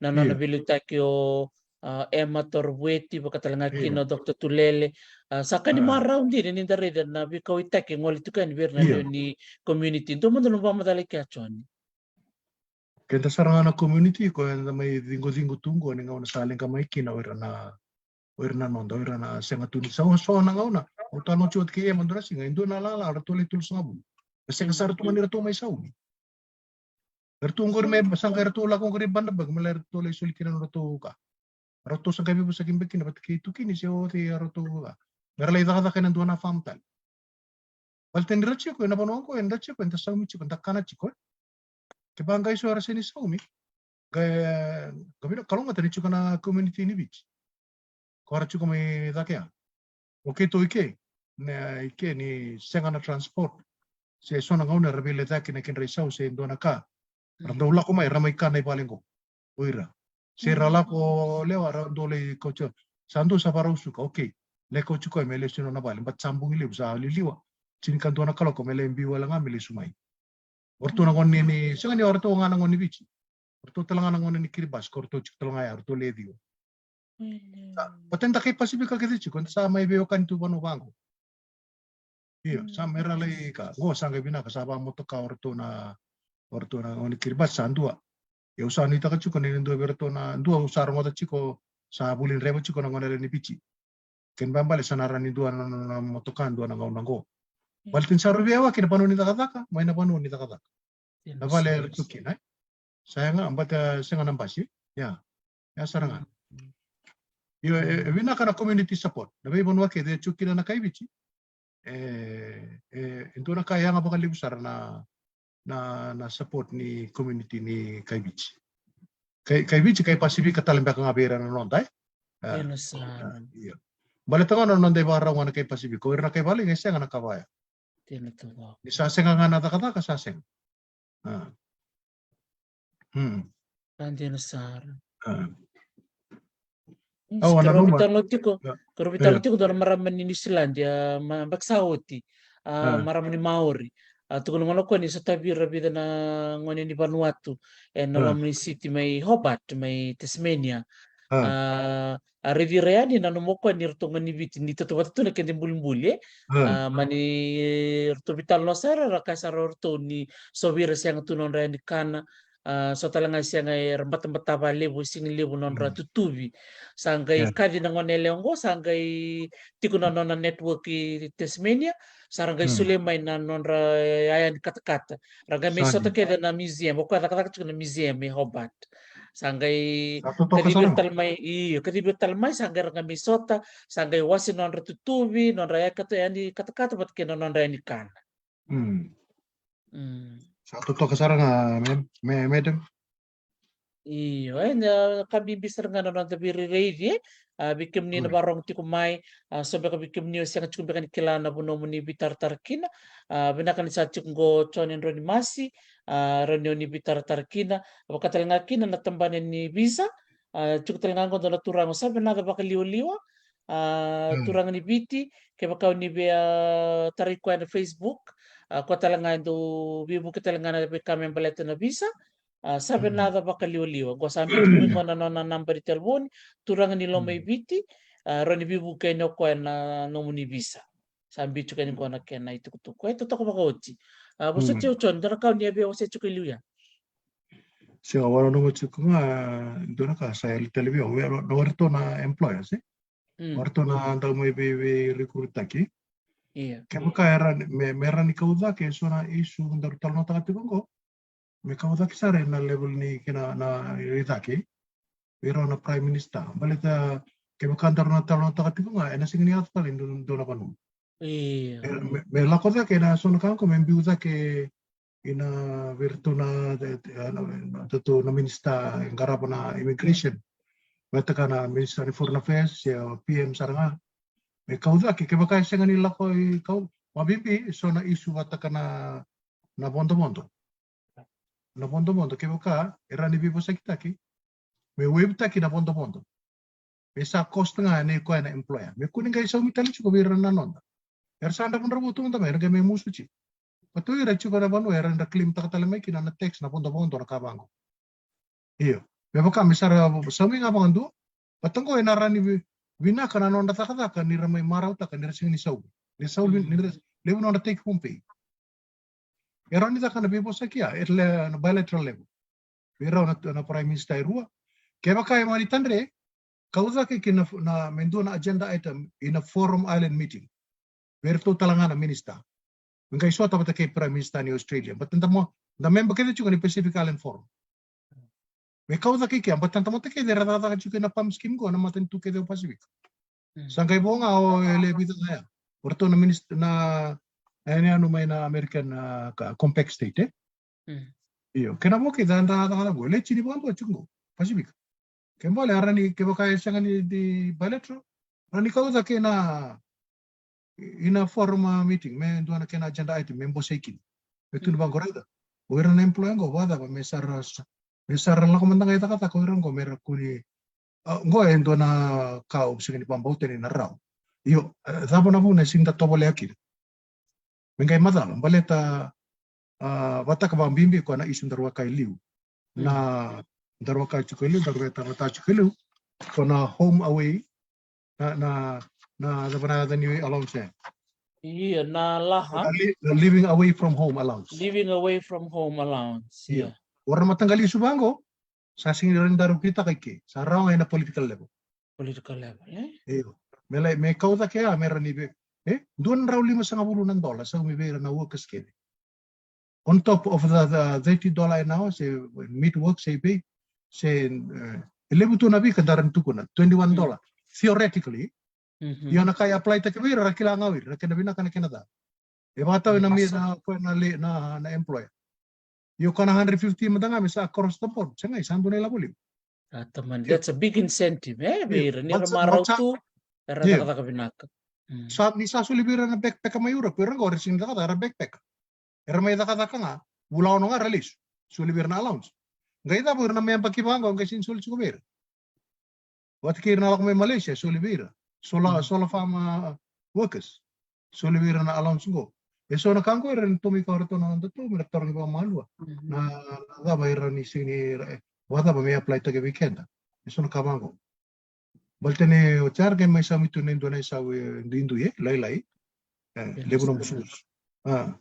na nona veiliutaki o, a, Emma Torovueti, vaka tale ga kina o Doctor Tulele. A, sa ka ni marau dina ni da raica na veikauaitaki e gole tiko yani vei ira na lewe ni community. Dua mada na vakamacala i kea, John. Keda sara ga na community, ko eda mai ciqociqo tu qo ni gauna sa leqa mai kina o ira na, o ira na noda, o ira na sega tu ni sau, so na gauna. Au talanoa tiko oti kei Emma dua na siga, e dua na lala, ratou lai tolusagavulu. E sega sara tu ga ni ratou mai saumi. Eratou qori mai, sa qai ratou lako qori Bundaberg, me lai ratou lai soli kina nodratou ka. Ratou sa qai veivosaki beka kina vata kei tukuni se o cei a ratou ka. Me ra lai cakacaka ena dua na farm tale. Baleta ni ra tiko ena vanua qo, eda tiko, eda saumi tiko, eda kana tiko, e. Kevaka qai so era sega ni saumi, qai, qai vina kalougata ni tiko na community ni Viti. Ko ra tiko mai cake ya. O keitou i ke, na, i ke ni sega na transport. Se so na gauna era veilecayaki na kedra isau se dua na ka. Ra dau lako mai, ra mai kana i vale qo. O ira. Se ra lako lewa, ra dau lai kauti. Sa dua sa varau suka, okay. Lai kauti koya me lesu i nona vale, but sa bogi levu, sa liliwa. Tinikadua na kaloko me lai biu wale ga me lesu mai. O ratou na gone ni, sega ni o ratou ga na gone ni Viti. O ratou tale ga na gone ni Kiribati, ko ratou tiko tale ga ya, o ratou le ciwa. Sa, o teda kai Pasifika kece tiko, eda sa mai veiwekani tu vanua vaqo. Io, sa mai ra lai ka. Qo sa qai vinaka, sa vamotoka o ratou na, o ratou na gone Kiribati sa dua. Ia au sa nuitaka tiko ni dua vei ratou na dua au sa rogoca tiko, sa vuli draiva tiko na gone yalewa ni Viti. Kena ibalebale sa na rawa ni dua na, na, na motoka dua na gauna qo. Baleta ni sa rui veiyawaki na vanua ni cakacaka mai na vanua ni cakacaka. Na vale era tu kina, e? Sa yaga, baleta sega na basi. Ia. Ia sara ga. Io, e, e vinaka na community support. Na veivanua kece e tu kina na kai Viti. E, e, e dua na ka e yaga vakalevu sara na, na, na support ni community ni kai Viti. Kai, kai Viti, kai Pasifika tale beka ga vei ira na noda, e? A, io. Baleta ga na noda ivakarau ga na kai Pasifika, o ira na kai vale ga e sega na ka vaya. Ni sa sega ga na cakacaka, sa sega. A. Hmm. Ka dina sara. A. Au na numa. Kero vitalo tiko, kero vitalo tiko dua na marama ni New Zealand, a, ma, baki sa oti, a, marama ni Maori. A, tukuna gona koya ni sa tavi ira vica na gone ni Vanuatu e na loma ni city mai Hobart, mai Tasmania. A, a raici ira yani na nomu koya ni ratou gone ni Viti ni tautauvata tu na keda ibulibuli, e. A, mani ratou vitalo sara, ra kaya sara o ratou ni so vei ira sega tu nodra yani kana, a, so tale ga sega era batabata vakalevu, e sega ni levu nodra tutuvi. Sa qai kaci na gone yalewa oqo, sa qai tiko na nona network i Tasmania, sa ra qai solia mai na nodra yaya ni katakata. Ra qai mai sota kece na museum, o koya cakacaka tiko na museum i Hobart. Sa qai kacivi ira tale mai, io, kacivi ira tale mai, sa qai ra qai mai sota, sa qai wase nodra tutuvi, nodra yaya kata, yaya ni katakata vata kei na nodra yaya ni kana. Sa totoka sara ga, me, me, madam. Io, e, na ka bibi sara ga na noda veirairaici, e. A, vei kemuni na vakarorogo tiko mai, a, so beka vei kemuni o sega tiko beka ni kila na vanua mo ni veitaratara kina. A, vinaka ni sa tiko qo John Drau ni Masi, a, rawa ni o ni veitaratara kina. Vaka tale ga kina na tabana ni visa, a, tiko tale ga qo dua na turaga o Savenaca Vakaliwaliwa, a, turaga ni Viti, kevaka o ni via, a, tarai koya na Facebook, a, koya tale ga e dau veivuke tale ga na veika me baleta na visa, a, Savenaca Vakaliwaliwa. Qo sa biu tiko mai qo na nona naba ni talevoni, turaga ni Loma i Viti, a, rawa ni veivuke yani o koya na nomuni visa. Sa biu tiko yani qo na kena itukutuku. E totoka vakaoti. A, vosoti au John, dua na ka o ni a via wasea tiko i liu ya? Sega, au nanuma tiko ga, dua na ka sa yali tale vei au, o iratou na employers, e? O iratou na dau mai vei, veirecruit-taki. Io. Kevaka era, me, me ra ni kau cake eso na issue daru talanoataka tiko qo. Me kau cake sara ena level ni kena na i cake. Vei rau na Prime Minister. Baleta kevaka daru na talanoataka tiko ga, ena sega ni yaco tale e dua, dua na vanua. Io. E, me, me lako cake na so na ka qo, me biu cake ina vei iratou na, e, e, na, na, tatou na minister e qarava na immigration. Vata kei na minister ni foreign affairs, se o P M sara ga. Me kau cake, kevaka e sega ni lako i kau, mabibi, so na issue vata kei na, na vodovodo. Na vodovodo, kevaka e rawa ni veivosakitaki, me waive-taki na vodovodo. Me sa cost ga nei koya na employer. Me kua ni qai saumi tale tiko vei ira na noda. Era sa dravudravua tu mada mai, era qai mai musu tiko. Vata o ira tiko na vanua era dau claim-taka tale mai kina na tax na vodovodo na ka vaqo. Io. Me vaka me sa ra saumi ga vakadua. Vata qo ena rawa ni vi-, vinaka na noda cakacaka ni ra mai marautaka ni ra sega ni saumi. Ni ra saumi, ni ra levu na noda take home pay. E rawa ni caka na veivosaki ya, e le na bilateral level. Vei rau na, na Prime Minister e rua. Kevaka e mani tadre, kau cake ki na, na, me dua na agenda item ina Forum Island meeting. Vei iratou tale ga na minister. Me qai sota vata kei Prime Minister ni Australia. But da mo, da member kece tiko ni Pacific Island Forum. Me kau cake i kea, but na tamata kece era cakacaka tiko ena PALM scheme qo, na matanitu kece o Pacific. Sa qai vo ga o e le vica ga ya. O ratou na minister, na, e, ni anu mai na American, a, ka, compact state, e? Io, kena vo kece da cakacaka qo, e le tini vakadua tiko qo, Pacific. Ke bale, a rawa ni, kevaka e sega ni di bilateral, rawa ni kau cake na, ina forum, a, meeting, me dua na kena agenda item, me bosei kina. Me tukuna vaqo, raica. O ira na employer qo, vakacava, me sa ra, me sa ra lako mada ga i cakacaka o ira qo, me ra kua ni, a, qo e dua na ka au sega ni vakabauta ni na rawa. Io, e, cava na vuna e sega ni da tovolea kina? Me qai macala, baleta, a, vata kei vakabibi koya na issue daru a kaya i liu. Na, daru a kaya tiko i liu, daru a kaya tiko i liu. Ko na home away, na, na, na cava na yaca ni allowance ya? Io, na laha. Na li-, na living away from home allowance. Living away from home allowance, io. Io. O ira na mataqali issue vaqo, sa sega ni rawa ni daru kitaka i ke. Sa rawa ga ena political level. Political level, e? Io. Me lai, me kau cake ya, me rawa ni vei. E? Dua na drau limasagavulu na dola, sa umi vei ira na workers kece. On top of the, the thirty dollar an hour, se mid work, se pay, se, e, e levu tu na veika daru na tukuna, twenty-one dollar, theoretically. Mhm. Io na ka e apply taki vei ira, ra kila ga o ira, na kena vinaka, na kena ca. E vakatau ena mi na, ko na le, na, na employer. Io ko na hundred fifty mada ga me sa across the board, sega, e sa dua na ilavo levu. A, tamani, that's a big incentive, e, vei ira. Ni ra marau tu, era cakacaka vinaka. Mm. Sa, ni sa soli vei ira na backpacker mai Europe, ira qo, era sega ni cakacaka, era backpacker. Era mai cakacaka ga, vula ono ga ra lesu. Soli vei ira na allowance. Qai cava ira na me yabaki vaqo, qai sega ni soli tiko vei ira. Vata kei ira na lako mai Malaysia, soli vei ira. Solar, solar farm, a, workers. Soli vei ira na allowance qo. E so na ka qo era na tomika o ratou na nodatou, me ra tarogi vakamalua. Mhm. Na, na cava era ni sega ni, e, vakacava me apply taki vei keda. E so na ka vaqo. Baleta ni o Jar qai mai saumi tu na dua na isau e duidui, e, lailai. E, levu na musukusu. A.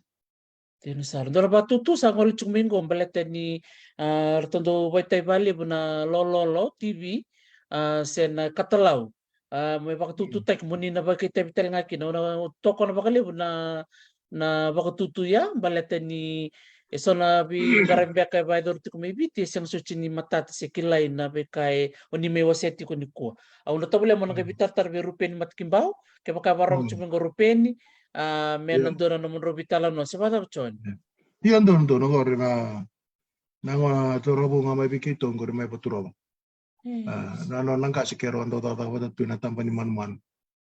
Dina sara. Dua na vakatutu sa gole tiko mai qo baleta ni, a, ratou dau vakaitavi vakalevu na Lololo T V, a, se na Katalau. A, me vakatututaki mo ni na vakaitavi tale ga kina. Au na tokona vakalevu na, na vakatutu ya, baleta ni e so na veiqaravi beka e vakayacori tiko mai Viti, e sega soti ni matata se kilai na veika e o ni mai wasea tiko nikua. Au na tovolea mo na qai veitaratara vei Rupeni Matakibau, kevaka e vakarorogo tiko mai qo Rupeni, a, me na dua na nomudrau veitalanoa, se vakacava John? Io, donu, donu, qori na, na gauna toro vou ga mai vei keitou qori mai Vaturova. A, na, na, na qase keirau a dau cakacaka vata tu ena taba ni manumanu.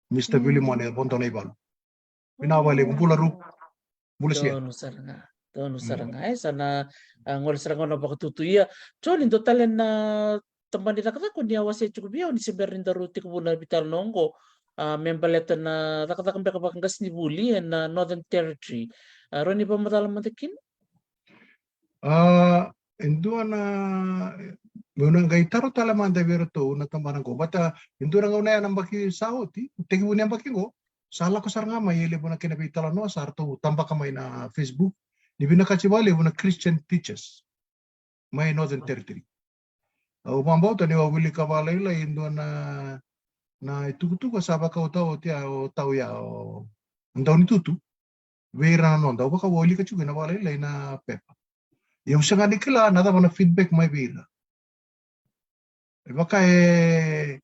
Mister Vilimone, e vodo na ivalu. Vinaka vakalevu, bula Rup. Bula Sia. Donu sara ga, donu sara ga. E, sa na, a, gole sara ga na vakatutu. Ia, John, dua tale na tabana ni cakacaka o ni a wasea tiko vei au ni se bera ni daru tekivu na veitalanoa oqo, a, me baleta na cakacaka beka vakaqasenivuli ena Northern Territory. A, rawa ni vakamacala mada kina? A, e dua na, meu na qai taro tale mada vei iratou na tabana qo. Vata, e dua na gauna ya na yabaki sa oti, tekivu ni yabaki qo, sa lako sara ga mai e levu na kena veitalanoa, sa ratou tabaka mai na Facebook, ni vinakati vakalevu na Christian teachers mai Northern Territory. Au vakabauta ni au wilika vakalailai e dua na, na itukutuku sa vakautaoti a o tau ya o Daunitutu. Vei ira na noda, au vaka au wilika tiko ena vakalailai na pepa. Ia au sega ni kila na cava na feedback mai vei ira. E vaka e,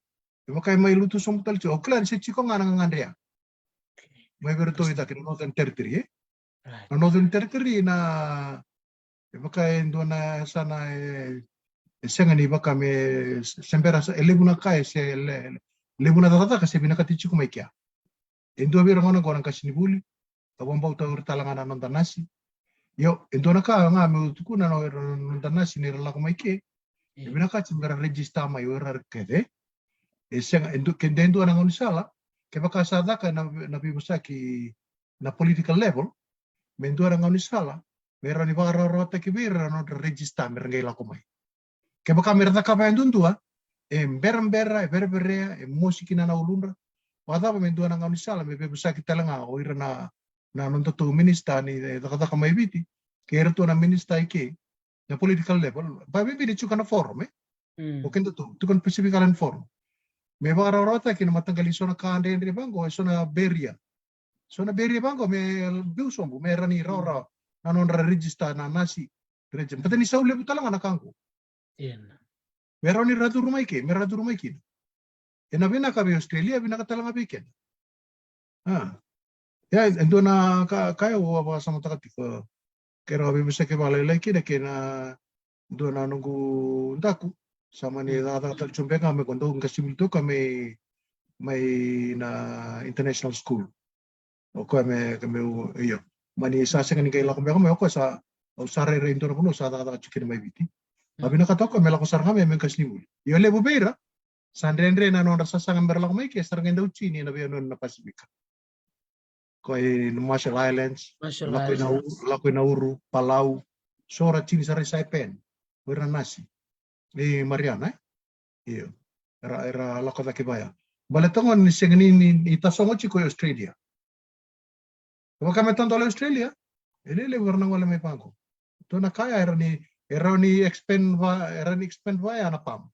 e vaka e mai lutu sobu tale tiko. Au kila ni se tiko ga na gagadre ya. Mai vei iratou i cake na Northern Territory, e? Right. Na Northern Territory na, e vaka e dua na yasana e, e sega ni vaka me, se bera sa, e levu na ka e se, le, levu na cakacaka se vinakati tiko mai kea. E dua vei ira gona qo na qasenivuli, au vakabauta o ira tale ga na noda nasi. Io, e dua na ka ga meu tukuna na o ira na noda nasi ni ra lako mai ke, e vinakati me ra register mai o ira kece. E sega, e du-, ke de dua na gaunisala, kevaka sa caka na, na veivosaki na political level, me dua na gaunisala, me rawa ni vakarawarawataki vei ira na nodra register me ra qai lako mai. Kevaka me ra cakava yadudua, e berabera, e vereverea, e mosi kina na uludra. Vakacava me dua na gaunisala me veivosaki tale ga o ira na, na nodatou minisita ni, e, cakacaka mai Viti, kei iratou na minisita i ke, na political level, vakabibi ni tiko na forum, e? Mm. O kedatou, tiko na Pacific Island Forum. Me vakarawarawataki na mataqali so na ka dredre vaqo, e so na barrier. So na barrier vaqo me biu sobu, me rawa ni rawarawa na nodra register na nasi. Register. Baleta ni sau levu tale ga na ka qo. Ena. Me rawa ni ra curu mai ke, me ra curu mai kina. Ena vinaka vei Australia, vinaka tale ga vei keda. A. Ia, e dua na ka, ka au a vakasamataka tiko. Keirau a veivosaki vakalailai kina kei na dua na noqu daku. Sa mani cakacaka tale tiko beka ga me ko dau qasenivuli toka mai, mai na international school. O koya me, ke meu, io. Mani sa sega ni qai lako beka mai, o koya sa, au sa rairai dua na vanua sa cakacaka tiko kina mai Viti. A vinakata o koya me lako sara ga mai me qasenivuli. Io, levu vei ira sa dredre na nodra sasaga me ra lako mai ke, sa ra qai dau tini ena veiyanuyanu na Pasifika. Ko i na Marshall Islands, Marshall Islands. Lako i Nauru, lako i Nauru, Palau, so ra tini sara i Saipan, o ira na nasi. E Mariana, e? Io. era, era lako cake vaya. Baleta gona ni sega ni, ni, ni tasogo tiko e Australia. Vaka me tadola e Australia, e lelevu era na gole mai vaqo. Dua na ka ya era ni, era ni expand va, era ni expand vaya na pam.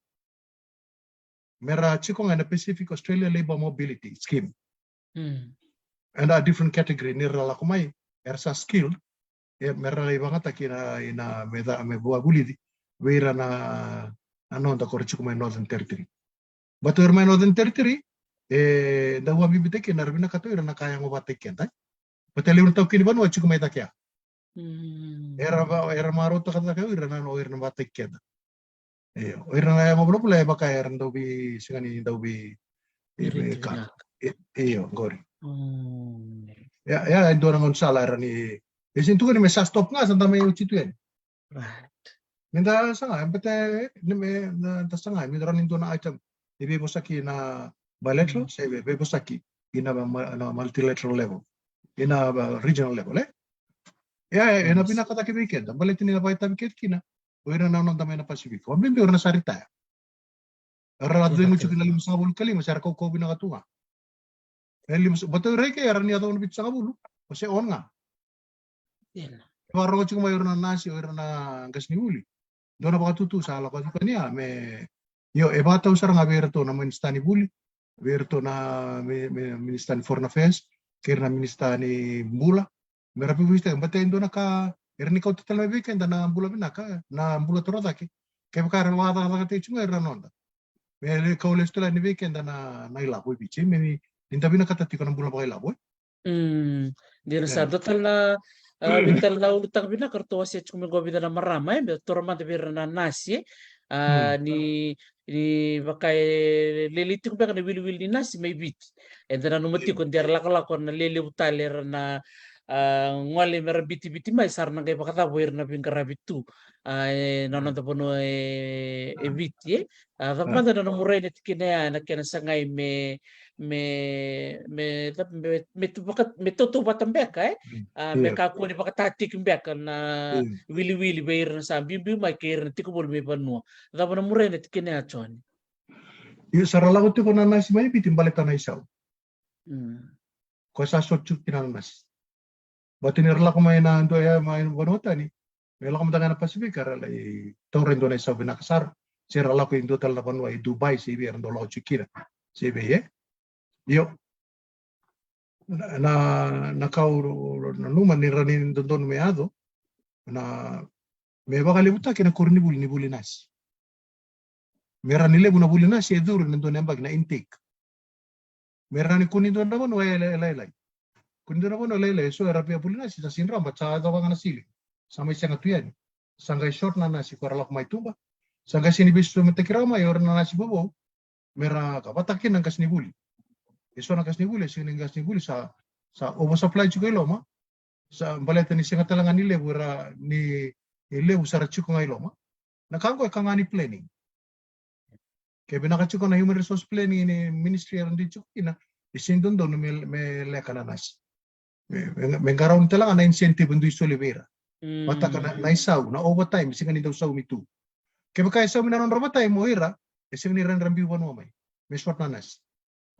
Mera tiko ga ena Pacific Australia Labour Mobility Scheme. Mm. And a different category, ni ra lako mai, era sa skilled, e, mera lai vagataki na, ina me ca, me vua vulici, vei ira na, na noda ko ra tiko mai Northern Territory. But o ira mai Northern Territory, e, da vua bibitaki, na ra vinakata o ira na ka yago vataki keda. But e levu na taukei ni vanua tiko mai cake ya. Mm. Era va, era marautaka cake o ira na, o ira na vataki keda. Io, o ira na yago vulavula e vaka era dau vei, sega ni dau vei, e, vei ka. Io, qori. Mm. Ia, ia, e dua na gaunisala era ni, e sini tukuni me sa stop ga, sa da mai oti tu yani. Right. Me da saga, e bete, ni me, da, da saga, me da rani dua na item. E veivosaki na bilateral, se vei, veivosaki ina ma, na multilateral level. Ina, uh, regional level, e? Ia, e, e na vinaka cake vei keda, baleta ni na vakaitavi keda kina o ira na noda mai na Pacific. Vakabibi o ira na sa retire. Era la cegu tiko na limasagavulu ka lima, se ra kaukauwa vinaka tu ga. E lima, baleta o ira eke era ni yacova na vitusagavulu, o se on ga. E vakarogo tiko mai o ira na nasi, o ira na qasenivuli. Dua na vakatutu sa lako tiko ni a me, io, e vakatau sara ga vei iratou na minisita ni vuli, vei iratou na mi, mi, minisita ni foreign affairs, kei ira na minisita ni bula. Mera veivuisitaki, baleta e dua na ka era ni kauta tale mai vei keda na bula vinaka, na bula torocake. Kevaka era vakacakacakataki tiko ga ira na noda. Me le kau lesu tale ni vei keda na, na ilavo i Viti, me ni, ni da vinakata tiko na bula vakailavo, e? Mm. Dina sa dua tale na, a, vei tale na ulutaga vinaka ratou wasea tiko mai qo vica na marama, e, me taura mada vei ira na nasi, e. A, ni, ni vaka e lelei tiko beka na wiliwili ni nasi mai Viti. Eda nanuma tiko de ra lakolako na lelevu tale era na, a, gole mera bitiviti mai, sa ra na qai vakacava o ira na veiqaravi tu, a, e, na noda vanua e, e Viti, e. A, cava mada na nomu rai ena tikina ya, na kena sagai me, me, me, me, me tu vaka, me tautauvata beka, e? Mm. A, me kakua ni vakatatiki beka na wiliwili vei ira na sa biubiu mai kei ira na tiko voli mai vanua. Cava na nomu rai ena tikina ya, John? Io, sa ra lako tiko na nasi mai Viti baleta na isau. Mm. Ko sa sot tiko kina na nasi. Baleta ni ra lako mai na dua ya mai vanua tani. Me lako mada ga na Pacific, era lai taura e dua na isau vinaka sara. Se ra lako e dua tale na vanua e Dubai, se vei era dau lako tiko kina. Se vei, e? Io. Na, na, na kau nanuma ni ra ni dodonu me yaco. Na, me vakalevutaki na koronivuli ni vuli nasi. Me ra ni levu na vuli nasi e curu ena dua na yabaki na intake. Me ra ni kua ni dua na vanua e lailai. Kua ni dua na vanua e lailai, e so era via vuli nasi sa sini rawa, sa yacova ga na sili. Sa mai sega tu yani. Sa qai short na nasi ko ra lako mai tuba. Sa qai sini veisosomitaki rawa mai o ira na nasi vovou. Me ra ka vata kina na qasenivuli. E so na qasenivuli, e sega ni qasenivuli sa, sa oversupply tiko i loma. Sa baleta ni sega tale ga ni levu era ni, ni levu sa ra tiko ga i loma. Na ka oqo e ka ga ni planning. Ke vinaka tiko na human resource planning ni ministry era dui tiko kina, e sini dodonu me, me leka na nasi. Me, me, me qarauni tale ga na incentive e dui soli vei ira. Mm. Vata kei na, na isau, na overtime, sega ni dau saumi tu. Kevaka e saumi na nodra overtime o ira, e sega ni rawa ni ra biu vanua mai. Me short na nasi.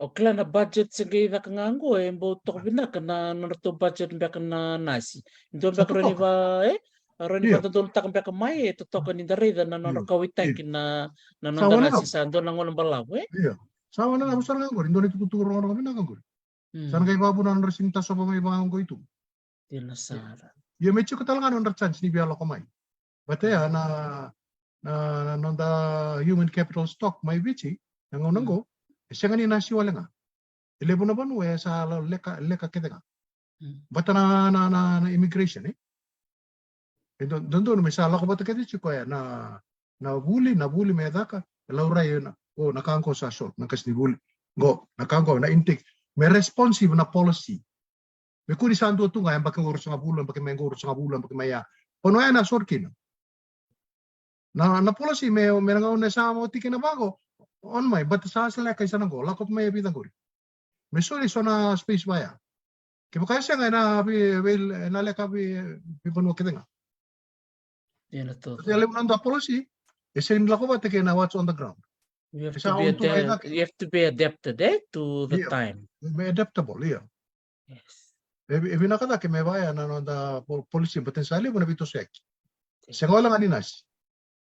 O kila na budget se qai caka ga oqo, e bau toka vinaka na nodratou budget beka na nasi. Dua beka rawa ni va, e? Rawa ni vadodonutaka beka mai, e totoka ni da raica na nodra kauwaitaki na, na noda nasi sa dua na gauna balavu, e? Io. Sa wana na vusara ga oqori, dua na itukutuku rogorogo vinaka oqori. Mm. Sa na qai vavuna nodra sini tasova mai vaka oqo i tuba. Dina sara. Io, me tiko tale ga na nodra chance ni via lako mai. But ia, na, na, na noda human capital stock mai Viti, na gauna oqo, e sega ni nasi wale ga. E levu na vanua e sa leka, leka kece ga. Mm. But na, na, na, na immigration, e? E do, dodonu me sa lako vata kece tiko ya na, na vuli, na vuli me caka, e laurai na, o, na ka oqo sa short, na qasenivuli. Qo, na ka oqo, na intake. Me responsive na policy. Me kua ni sa dua tu ga, yabaki oqo ruasagavulu, yabaki mai qo ruasagavulu, yabaki mai ya. Vanua ya na short kina. Na, na policy me, me na gauna sa mo tiki na vaqo, on mai, but sa seleka i sa na qo, lako mai e vica qori. Me soli so na space vaya. Kevaka e sega ena vei, vei, ena leka vei, veivanua kece ga. Ia na totoka. Ia levu na noda policy, e sega ni lako vata kei na what's on the ground. You have to be adapt, you have to be adapted, eh, to the time. Me adaptable, io. Yes. E vinaka cake me vaya na noda policy, but sa levu na veitosoyaki. Sega wale ga ni nasi.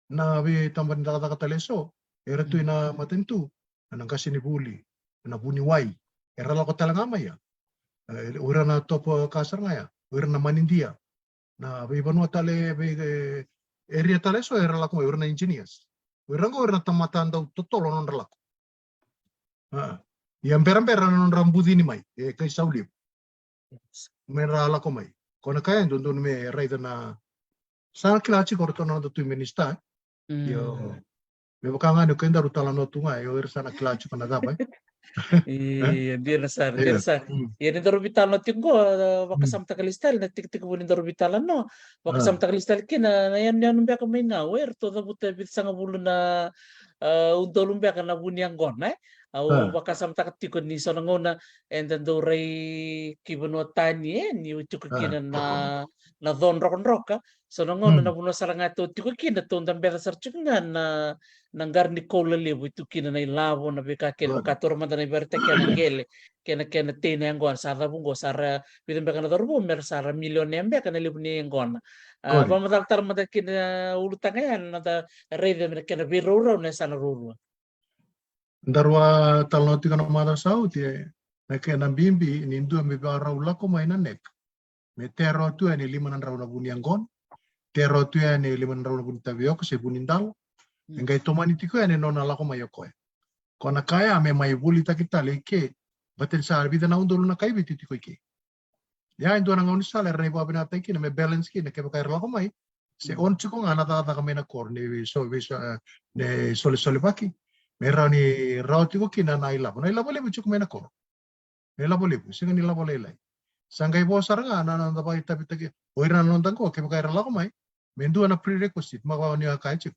Na veitabana ni cakacaka tale eso, era tu ina matanitu, na qase ni vuli, na vuniwai, era lako tale ga mai ya. O ira na topo ka sara ga ya, o ira na manidia, na veivanua tale, vei area tale eso era lako mai, o ira na engineers. O ira qo o ira na tamata dau totolo na nodra lako. Ia berabera na nodra bucini mai e kai Saulivu me ra lako mai. Ko na ka e dodonu me raica na sa na kila tiko o ratou na noda tui minista. Io, me vaka ga ni o kedaru talanoa tu ga, io, era sa na kila tiko na cava. Ia dina sara, dina sara. Ia ni daru veitalanoa tiko qo, vakasamataka lesu tale na tikitiki vu ni daru veitalanoa. Vakasamataka lesu tale kina na yanuyanu beka mai Nau, e ratou cavuta e vitusagavulu na udolu beka na vu ni yaqona, e. Au vakasamataka tiko ni so na gauna eda dau rai ki vanua tani, e, ni tiko kina na, na co drokadroka. So na gauna na vanua sara ga tou tiko kina, tou da beca sara tiko ga na, na qara ni koula levu e tu kina na ilavo, na veika kece, vaka taura mada na ivakaraitaki na qele kei na kena tei na yaqona, sa cavu qo sa ra vica beka na cauravou me ra sa ra milionea beka na levu ni yaqona. Vakamacala tale mada kina ulutaga ya na noda raica me na kena veiraurau na yasana ruarua. Daru a talanoa tiko na macawa sa oti, e, na kena bibi ni dua me vakarau lako mai na NEC. Me tero tu yani lima na drau na vu ni yaqona, tero tu yani lima na drau na vu ni tavioka se vu ni dalo. E qai tomani tiko yani nona lako mai o koya. Ko na ka ya me mai volitaki tale i ke, baleta ni sa vica na udolu na kai Viti tiko i ke. Ia e dua na gaunisala era na ivakavinakataki kina me balance kina kevaka era lako mai, se on tiko ga na cakacaka mai na koro ni so, vei so, e, ni solesolevaki, me rawa ni rawa tiko kina na ilavo. Na ilavo levu tiko mai na koro. Na ilavo levu, sega ni lavo lailai. Sa qai vo sara ga na noda vakaitavitaki o ira na noda qo, kevaka era lako mai, me dua na prerequisite, ma vaka ni a kaya tiko.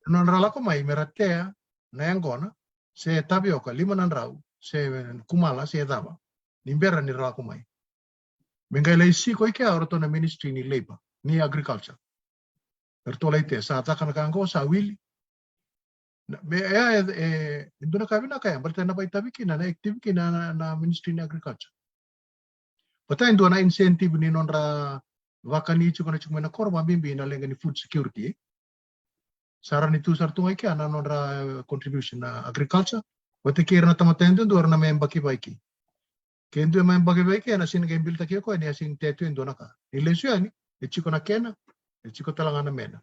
Nodra lako mai me ra tea na yaqona, se tavioka lima na drau, se kumala, se cava, ni bera ni ra lako mai. Me qai lai siko i kea o ratou na Ministry ni Labour, ni Agriculture. Eratou lai tea, sa caka na ka qo, sa wili. Me, e, e dua na ka vinaka ya, baleta na vakaitavi kina, na active kina na, na Ministry ni Agriculture. Baleta e dua na incentive ni nodra vakani tiko na tiko mai na koro, vakabibi na leqa ni food security. Sa rawa ni tu sara tu ga i kea na nodra, e, contribution na agriculture. Vata kei ira na tamata yadudua era na mai yabaki vei kei. Ke dua e mai yabaki vei kei, ena sega ni qai bilitaki o koya ni a sega ni tea tu e dua na ka. Ni lesu yani, e tiko na kena, e tiko tale ga na mena.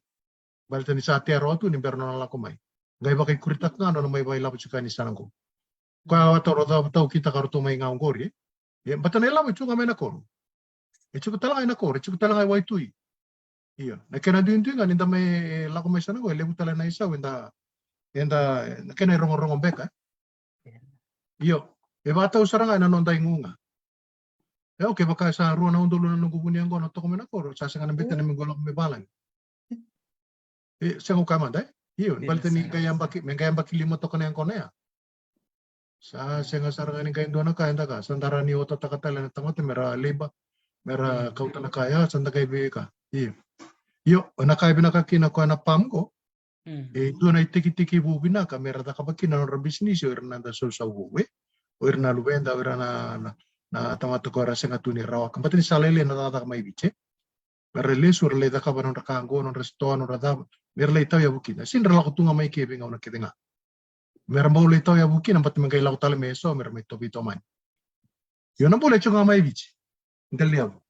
Baleta ni sa tea rawa tu ni bera nona lako mai. Qai vakaikuritaka ga nona mai vakailavo tiko yani sa na qo. Koya a taura cava tau kitaka ratou mai ga oqori, e. Ia, baleta na ilavo e tu ga mai na koro. E tiko tale ga ina koro, e tiko tale ga i waitui. Io, na kena duidui ga ni da mai, e, lako mai sa na qo, e levu tale na isau eda, eda, na kena irogorogo beka. Io, e vakatau sara ga ena noda igu ga. E, au kevaka sa rua na udolu na noqu vu ni yaqona toka mai na koro, sa sega na bete na mequ lako mai valagi. E, sega, au kaya mada, e? Io, baleta ni qai yabaki, me qai yabaki lima toka na yaqona ya. Sa sega sara ga ni qai dua na ka eda ka, sa da rawa ni otataka tale na tamata me ra labour, me ra kauta na ka ya, sa da qai veika. Io. Io, na ka e vinaka kina koya na PALM qo. E dua na itekitekivu vinaka me ra cakava kina na nodra bisinisi o ira na da sausau vou, e. O ira na luveda, o ira na, na, na tamata ko era sega tu ni rawaka. Baleta ni sa lailai na cakacaka mai Viti, e. Me ra lesu, ra lai cakava nodra ka qo, nodra sitoa, nodra cava. Me ra lai tauyavu kina. Sega ni ra lako tu ga mai ke veigauna kece ga. Me ra bau lai tauyavu kina, baleta me qai lako tale mai eso, me ra mai tovi tomani. Io, na bula e tiko ga mai Viti. Dela ni yavu.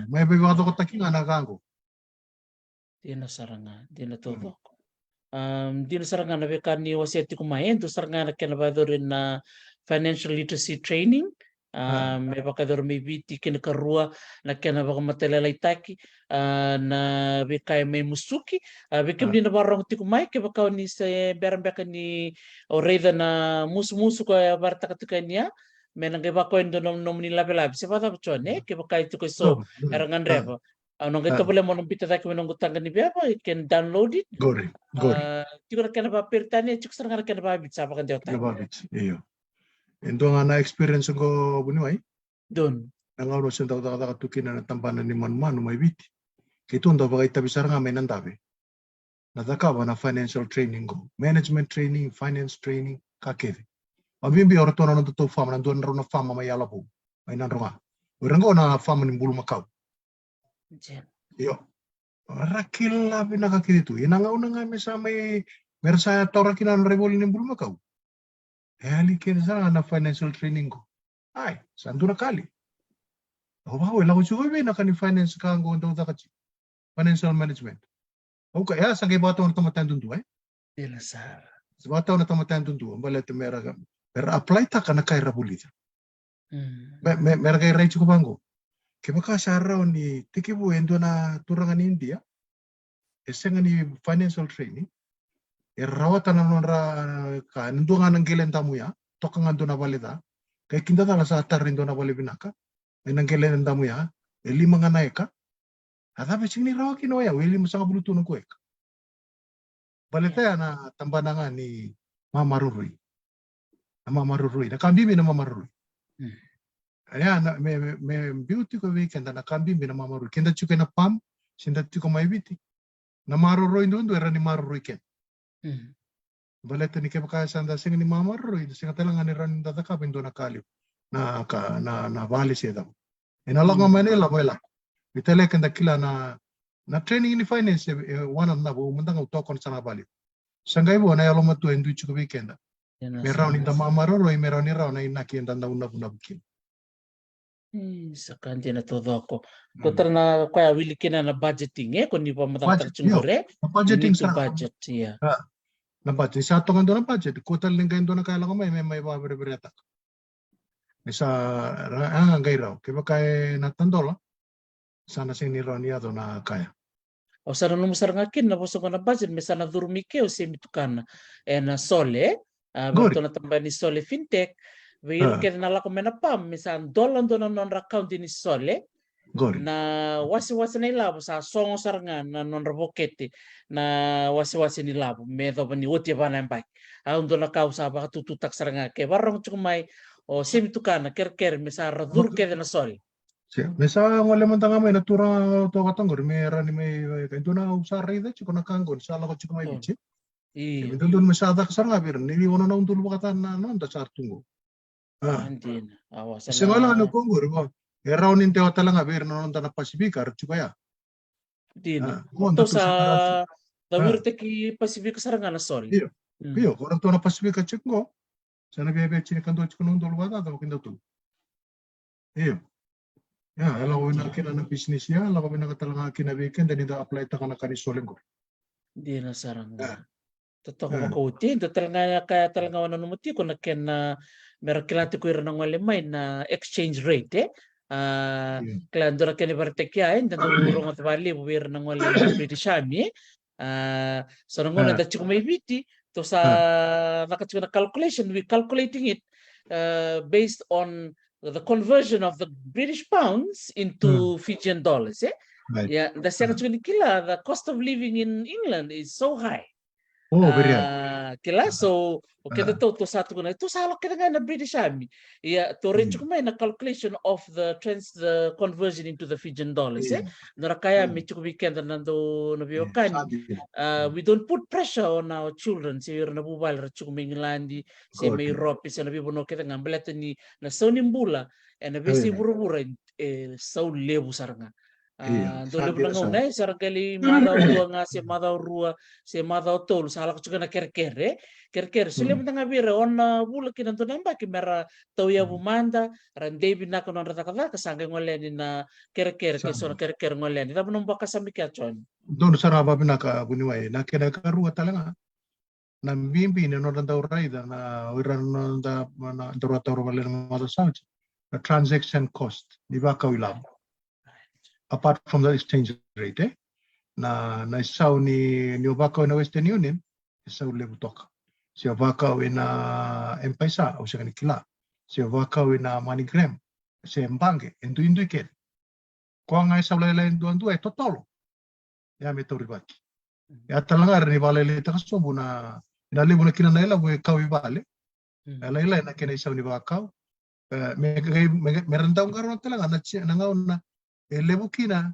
Mai veivakacokotaki ga na ka qo. Dina sara ga, dina taucoko. Am, dina sara ga na veika ni wasea tiko mai, e dua sara ga na kena vakayacori na financial literacy training. A, me vakayacori mai Viti, kena ikarua na kena vakamatalailaitaki, a, na veika e mai musuki. A, vei kemuni na vakarorogo tiko mai, kevaka o ni se bera beka ni o raica na musumusu koya e vakaraitaka tiko yani ya, me na qai vaka e dua na nomuni lavelave, se vakacava John, e? Kevaka e tiko eso era gadreva. Au na qai tovolea mo na bita cake mai noqu taqa ni veva, you can download it. Qori, qori. A, tiko na kena vakaperitania, tiko sara ga na kena vakaviti sa vakadewataki. Kena vakaviti, io. E dua ga na experience qo vuniwai. Donu. Na gauna se dau cakacaka tu kina na tabana ni manumanu mai Viti. Keitou dau vakaitavi sara ga mai Nadave. na cakava na financial training qo, management training, finance training, ka kece. Vakabibi o ratou na nodatou farm, na dua na drau na farm mai Yalavou, mai Nadroga. O ira qo na farm ni bulumakau. Io. Ra kila vinaka kece tu. Ia na gauna ga me sa mai, me ra sa taura kina na nodra ivoli ni bulumakau, e yali kece sara ga na financial training qo. Ai, sa dua na ka levu. Au vaka, e lako tiko vei na ka ni finance ka qo dau caka tiko. Financial management. Au kaya, ia, sa qai vakatau na tamata yadudua, e? Dina sara. Sa vakatau na tamata yadudua, baleta me ra, me ra apply taka na ka era vulica. Mm. Me, me, me ra qai rai tiko vaqo. Kevaka sa rawa ni tekivu e dua na turaga ni Idia, e sega ni financial training, e rawata na nodra ka, e dua ga na qele damu ya, toka ga dua na vale ca, qai kidacala sa tara e dua na vale vinaka, e na qele damu ya, e lima ga na eka. A cava e sega ni rawa kina oya, e limasagavulu tu na ko eka? Baleta ya na tabana ga ni mamaroroi. Na mamaroroi, na ka bibi na mamaroroi. Mm. Ia, na, me, me, me biu tiko vei keda na ka bibi na mamaroroi. Keda tiko ena farm, se da tiko mai Viti, na maroroi duadua e rawa ni maroroi keda. Mm. Baleta ni kevaka sa da sega ni mamaroroi, da sega tale ga ni rawa ni da cakava e dua na ka levu. Na ka, na, na vale se cava. E na lako ga mai na ilavo e lako. Vei tale keda kila na, na training ni finance, e, e, one of na, au mada ga au tokona sara ga vale. Sa qai vo na yalomatua e dui tiko vei keda. Me rawa ni da mamaroroi, me rawa ni rawa na inaki eda dau navunavu kina. E, sa ka dina taucoko. Ko tara na koya wili kina na budgeting, e, ko ni vakamacala tara tiko qori, e? Na budgeting sa budget, ia. Na budget, sa toka dua na budget, ko tale ni qai dua na ka e lako mai, me mai vakavereveretaka. Me sa, ra, a, qai rawa. Kevaka e na tadola, sa na sega ni rawa ni yaco na kaya. Au sa nanuma sara ga kina na vosa qo na budget, me sa na curu mai ke o Semi Tukana. E na Sole, a, vei ratou na tabana ni Sole Fintech, vei ira kece na lako mai na farm, me sa dola dua na nodra account ni Sole. Na wasewase na ilavo sa sogo sara ga na nodra vokete, na wasewase ni lavo, me yacova ni oti e va na yabaki. Au dua na ka au sa vakatututaka sara ga, ke vakarorogo tiko mai o Semi Tukana, kerekere me sa ra curu kece na Sole. Me sa gole mada ga mai na turaga toka qori, me rawa ni mai, e, dua na, au sa raica tiko na ka qori, sa lako tiko mai Viti. Me dodonu me sa caka sara ga vei ira, ni ono na udolu vakaca na noda sa tu qo. A. Dina. Awa, sa na sega la na ko qori, e rawa ni dewa tale ga vei ira na noda na Pasifika era tiko ya. Dina. Tou sa cavuirataki Pasifika sara ga na Sole. Io. Io, ko ratou na Pasifika tiko qo. Sa na viavia tiko na ka dua tiko na udolu vakacaca vakaidau tu. Io. Ia, e lako vinaka kina na business ya, e lako vinaka tale ga kina vei keda ni da apply taka na ka ni Sole qori. Dina sara ga. Totoka vakaoti, dua tale ga na ka tale ga au nanuma tiko na kena, me ra kila tiko ira na gole mai na exchange rate, e? A, kila dua na kena ivakaraitaki ya, e, da dau rogoca vakalevu vei ira na gole mai British Army, e? A, so na gauna da tiko mai Viti, tou sa caka tiko na calculation, we calculating it, uh, based on the conversion of the British pounds into Fijian dollars, e? Ia, da sega tiko ni kila, the cost of living in England is so high. O, very high. A, kila, so, o keda tou, tou sa tukuna, tou sa lako kece ga na British Army. Ia, tou rai tiko mai na calculation of the trans-, the conversion into the Fijian dollars, e? Nodra ka ya me tiko vei keda na dau na veiwekani. Uh, we don't put pressure on our children, se ira na vuvale ra tiko mai Igiladi, se mai Europe, se na veivanua kece ga, baleta ni na sau ni bula ena veiyasai vuravura e sau levu sara ga. A, dau levu na gauna e sa ra qai lai macawa dua ga se macawa rua se macawa tolu sa lako tiko na kerekere. Kerekere, solia mada ga vei ira, ono na vula ki na dua na yabaki me ra tauyavu mada, ra dei vinaka na nodra cakacaka, sa qai gole yani na kerekere, ke so na kerekere gole yani. Cava nomu vakasama i kea, John? Donu sara ga vakavinaka, vuniwai. Na kena ikarua tale ga, na bibi ni nodra dau raica na, o ira na noda, na, na daru a taura vale na macawa sa oti, na transaction cost ni vakau ilavo. Apart from the exchange rate, e? Na, na isau ni, ni o vakau ina Western Union, e sau levu toka. Se o vakau ina M-PAiSA, au sega ni kila. Se o vakau ina MoneyGram, se baqe, e duidui kece. Koya ga e sau lailai duadua, e totolo. Ia me taurivaki. Ia tale ga era ni vakalailaitaka sobu na, na levu na kina na ilavo e kau i vale. E lailai na kena isau ni vakau. E, me, me, me, me ra dau qarauna tale ga na, na gauna e levu kina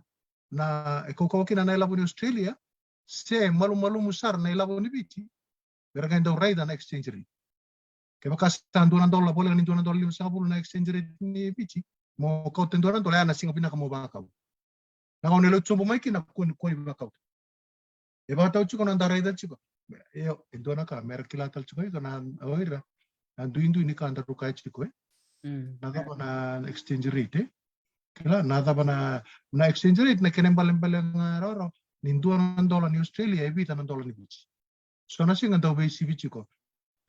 na, e kaukauwa kina na ilavo ni Australia. se malumalumu sara na ilavo ni Viti, me ra qai dau raica na exchange rate. Kevaka sa dua na dola, voleka ni dua na dola limasagavulu na exchange rate ni Viti, mo kauta e dua na dola, ya na siga vinaka mo vakau. Na gauna e lotu sobu mai kina, kua ni, kua ni vakau. E vakatau tiko na da raica tiko. Io, e dua na ka me ra kila tale tiko iko na, o ira na duidui ni ka daru kaya tiko, e. Mm. Na cava na exchange rate, e? Kila, na cava na, na exchange rate, na kena ibalebale ga rawarawa ni dua na dola ni Australia e vica na dola ni Viti. So na siga dau veisivi tiko.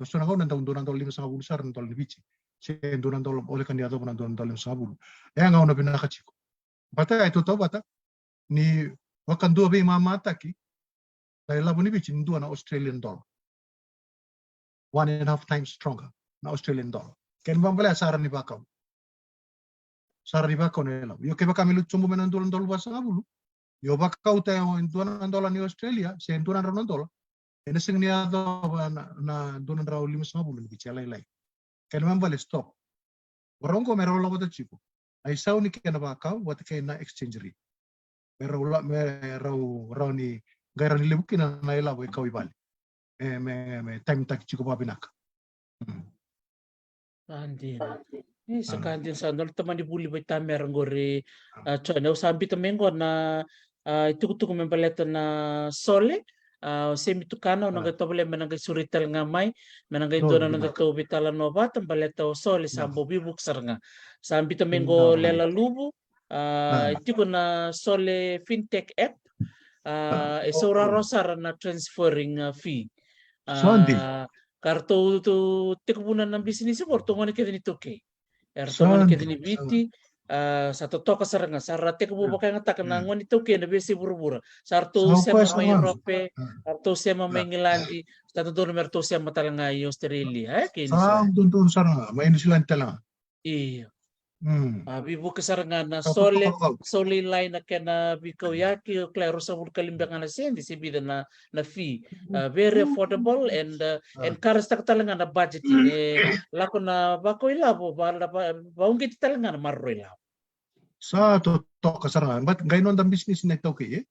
So na gauna dau dua na dola limasagavulu sara na dola ni Viti. Se dua na dola, voleka ni yacova na dua na dola limasagavulu. E a gauna vinaka tiko. Baleta e tautauvata ni vakadua veimamataki na ilavo ni Viti ni dua na Australian dollar. One and a half times stronger na Australian dollar. Kena ibalebale sa rawa ni vakau. Sa rawa ni vakau na ilavo. Io, kevaka me lutu sobu mai na dua na dola vasagavulu, io, vakauta e dua na dola ni Australia se dua na drau na dola, ena sega ni yacova na, na dua na drau limasagavulu ni Viti, a lailai. Kena ibalebale stop. Vakarogo me rau lako vata tiko na isau ni kena vakau vata kei na exchange rate. Me rau la, me rau, rau ni, qai rau ni levu kina na ilavo e kau i vale. E, me, me time taki tiko vakavinaka. Mm. Sa dina. Ni sa ka dina sa dua na tamani vuli vaitamera qori, a, John, au sa bita mai qo na, a, itukutuku me baleta na Sole, a, o Semi Tukana, au na qai tovolea me na qai suri tale ga mai, me na qai dua na noda tou veitalanoa vata, baleta o Sole sa bau veivuke sara ga. Sa bita mai qo Lela Luvu, a, e tiko na Sole Fintech app, a, e sauraroa sara na transferring, a, fee. A, ka ratou tou tekivuna na bisinisi qo, ratou gone kece ni taukei. E ratou gone kece ni Viti, a, sa totoka sara ga, sa ra tekivu vakayagataka na gone ni taukei na veiyasai vuravura. Sa ratou sema mai Europe, sa ratou sema mai Igiladi, sa dodonu me ratou sema tale ga i Australia, e, kei Niu Siladi. Sa dodonu sara ga, mai Niu Siladi tale ga. Io. Mm. A, veivuke sara ga na Sole, Sole Line na kena veikauyaki, o kila e ruasagavulu ka lima beka ga na sede, se vica na, na fee. A, very affordable and, a, encourage-taka tale ga na budgeting. E lako na vakau ilavo, va, va, vauqeti tale ga na maroroi ilavo. Sa totoka sara ga. But qai noda bisinisi na itaukei, e?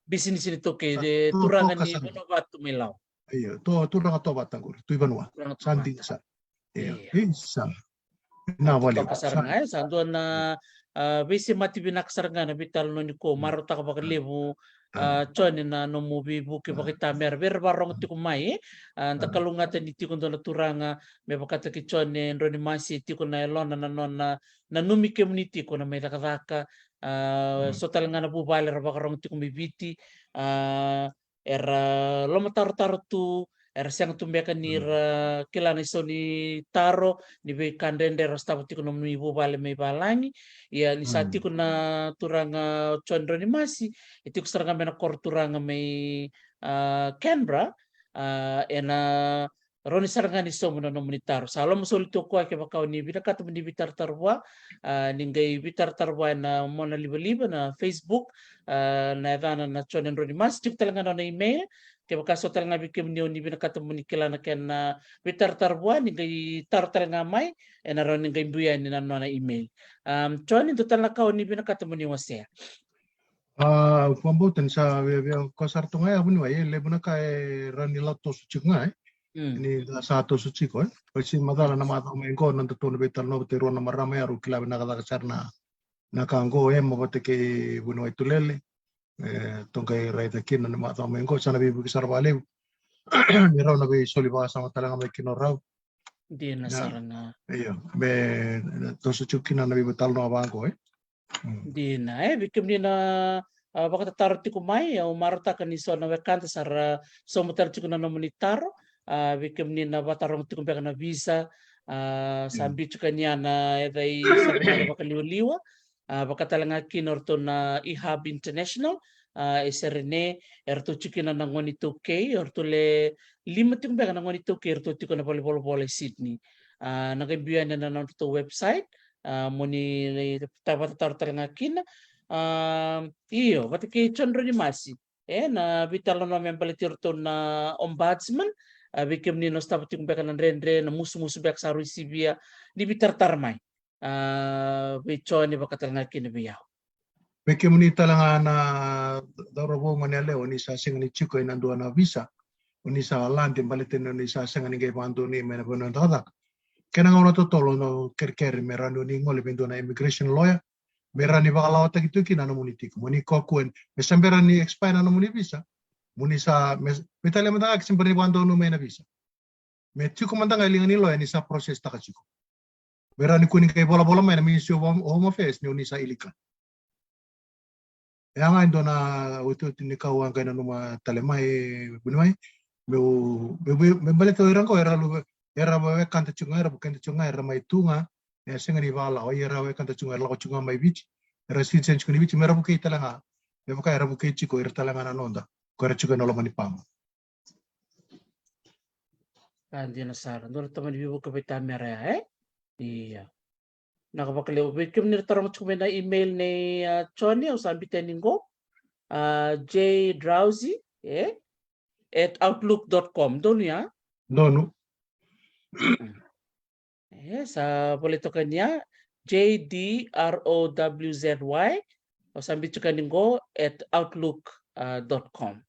Bisinisi ni taukei, e turaga ni Vanuavatu mai Lau. Io, to, turaga Tovata qori, Tui Vanua. Sa dina sara. Io, isa. Na vale. Toka sara ga, e, sa dua na, a, veisemati vinaka sara ga na veitalanoa nikua, marautaka vakalevu, a, John, na nomu veivuke vakaitamera, vei ira vakarogo tiko mai, e. A, da kalougata ni tiko dua na turaga me vakataki John e Drau ni Masi, e tiko na yalona na nona nanumi kemuni tiko na mai cakacaka, a, so tale ga na vuvale era vakarogo tiko mai Viti, a, era lomatarotaro tu, era sega tu beka ni ra kila na isau ni taro, ni veika dredre era sotava tiko nomuni vuvale mai valagi. Ia ni sa tiko na turaga John Drau ni Masi, e tiko sara ga mai na koro turaga mai, a, Canberra, a, ena rawa ni sara ga ni sauma na nomuni taro. Sa lomasoli tu o koya kevaka o ni vinakata mo ni veitaratara vua, a, ni qai veitaratara vua ena mona livaliva na Facebook, a, na yacana na John Drau ni Masi, tiko tale ga na nona email. Kevaka so tale ga vei kemuni o ni vinakata mo ni kila na kena veitaratara vua, ni qai taro tale ga mai, ena rawa ni qai biu yani na nona email. A, John, dua tale na ka o ni vinakata mo ni wasea? A, au vakabauta ni sa viavia koya sara tu ga ya vuniwai, e levu na ka e rawa ni lako toso tiko ga, e. Ni da sa toso tiko, e. Oi, sa macala na macawa mai qo, na nodatou na veitalanoa vata kei rua na marama ya, rau kila vinaka cake sara na, na ka qo, e, me vata kei vuniwai Tulele. E, tou qai raica kina na macawa mai qo, sa na veivuke sara vakalevu. Ni rau na veisoli vakasama tale ga mai kina o rau. Dina sara ga. Io, me toso tiko kina na veitalanoa vaqo, e. Mm. Dina, e, vei kemuni na, a, vakatataro tiko mai, au marautaka ni so na wekada sa ra sauma tale tiko na nomuni taro, a, vei kemuni na vakataroga tiko beka na visa, a, sa biu tiko yani na yaca i Serenade vakaliwaliwa, a, vaka tale ga kina o ratou na eHub International, a, e Serene, e ratou tiko kina na gone iTaukei, o ratou le lima tiko beka na gone iTaukei, e ratou tiko na valenivolavola i Sydney. A, na qai biu yani na nodratou website, a, mo ni vakatataro tale ga kina. A, io, vata kei John Drau ni Masi, e, na veitalanoa me baleti iratou na ombudsman, a, vei kemuni na sotava tiko beka na dredre, na musumusu beka sa rui sivia, ni veitaratara mai. A, vei John vaka tale ga kina vei au. Vei kemuni tale ga na cauravou, gone yalewa, o ni sa sega ni tiko ena dua na visa, o ni sa lade baleta ni o ni sa sega ni qai vakadonui mai na vanua ni cakacaka. Kena gauna totolo na kerekere me rawa ni o ni gole vei dua na immigration lawyer me rawa ni vakalawataki tu kina na nomuni tiko. Mo ni kakua ni, me sa bera ni expire na nomuni visa, mo ni sa, me, me tale mada ga ke se bera ni vakadonui mai na visa, me tiko mada ga e liga ni lawyer ni sa process taka tiko. Me rawa ni kua ni qai volavola mai na Ministry of Home, Home Affairs ni o ni sa illegal. E a ga e dua na otioti ni ka au a qai nanuma tale mai, vuni mai, meu, meu, meu baleta o ira qo, era luve, era wekada tiko ga, era vukeda tiko ga, era mai tu ga, e sega ni vakalawa, era wekada tiko ga, era lako tiko ga mai Viti, era citizen tiko ni Viti, me ra vukei tale ga, me vaka era vukei tiko ira tale ga na noda ko era tiko ena loma ni PALM. A, dina sara. Dua na tamani veivuke vei tamera ya, e? Ia. Vinaka vakalevu. Vei kemuni ra taroga tiko mai na email nei, a, Joni, au sa biuta yani qo. A, J Drowzy, e? At outlook dot com. Donu ya? Donu. E, sa volai toka yani ya, J D R O W Z Y, au sa biuta yani qo at outlook, a, dot com.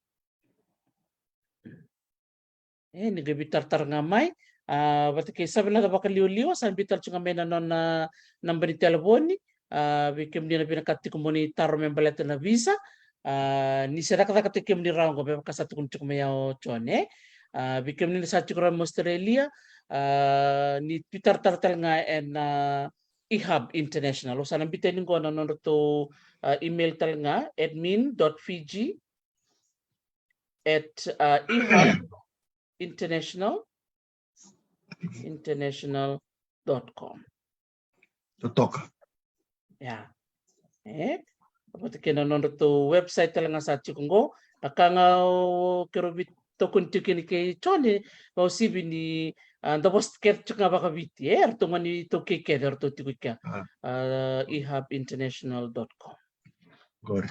E, ni qai veitaratara ga mai, a, vata kei sa vinaka vakaliwaliwa, sa biuta tale tu ga mai na nona naba ni telefoni, a, vei kemuni na vinakata tiko mo ni taro me baleta na visa, a, ni se cakacaka tiko kemuni rawa qo, me vaka sa tukuna tiko mai ya o John, e? A, vei kemuni na sa tiko rawa mai Australia, a, ni veitaratara tale ga ena, a, eHub International. Au sa na biuta yani qo na nodratou, a, email tale ga, admin dot fiji at, a, eHub International, international dot com. Totoka. Ya. E? Vata kei na nodratou website tale ga sa tiko qo. Na ka ga o keirau veitokoni tiko kina kei Joni, vakauasivi ni, a, da vosa kece tiko ga vakaviti, e? Eratou ga ni taukei kece eratou tiko i kea. A. A, eHub international dot com. Qori.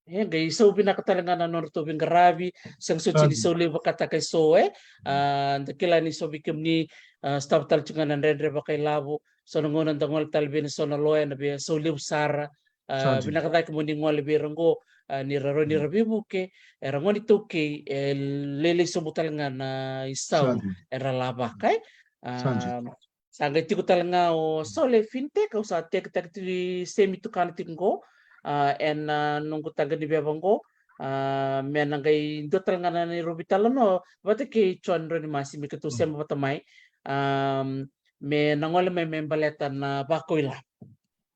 E, qai sau vinaka tale ga na nodratou veiqaravi, sega soti ni sau levu vakataka e so, e. A, da kila ni so vei kemuni, a, sotava tale tiko ga na dredre vakailavo, so na gauna da gole tale vei na so na loya na vei sau levu sara. A, vinaka cake mo ni gole vei ira qo, a, ni ra rawa ni ra veivuke, era gone iTaukei, e lailai sobu tale ga na isau era lavaka, e. A, sa qai tiko tale ga o Sole Fintech, au sa tekitaki tiko, semi tukana tiko qo, a, ena, a, noqu taqa ni veva qo, a, me na qai dua tale ga na neirau veitalanoa vata kei John Ronimasi me keitou sema vata mai, a, me na gole mai me baleta na vakau ilavo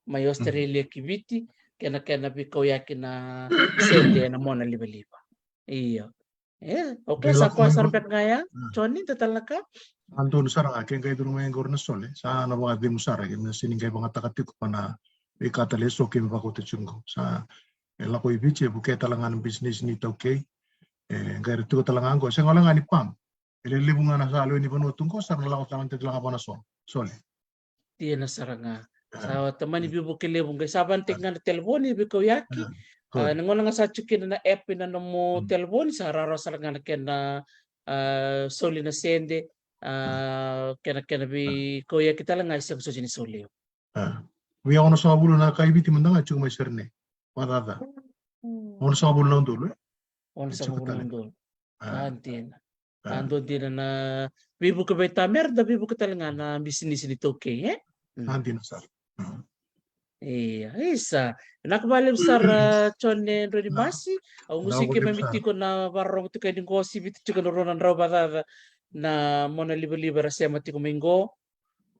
mai Australia ki Viti, kei na kena veikauyaki na sede ena mona livaliva. Io. E, okay, sa koya sara beka ga ya. Joni, dua tale na ka? A, donu sara ga, ke qai curu mai qori na Sole, sa na vakacegu sara, ke na sega ni qai vagataka tiko na veika tale e so keimami vakauta tiko qo. Sa, e lako i Viti, e vukea tale ga na bisinisi ni iTaukei. E qai ra tiko tale ga qo, sega wale ga ni PALM. E levu ga na sa lewe ni vanua tu qo, sa na lako tale ga, tale ga vua na Sole. Sole. Dina sara ga. Sa tamani veivuke levu qai sa vanataki ga na telefoni, veikauyaki. A, na gauna ga sa tiko kina na app ena nomu telefoni, sa rawarawa sara ga na kena, a, soli na sede, a, kena, kena veikauyaki tale ga e sega soti ni sau levu. A. Vei onosagavulu na ka i Viti mada ga tiko mai Sydney. Vakacaca. Onosagavulu na udolu, e? Onosagavulu na udolu. A, dina. A, dua dina na veivuke vei tamera, da veivuke tale ga na bisinisi ni iTaukei, e? A, dina sara. Ia, isa. Vinaka vakalevu sara, John Ronimasi. Au gusu ni keimami tiko na vakarorogo tiko yani qo, sivita tiko na rua na drau vakacaca na mona livaliva era sema tiko mai qo.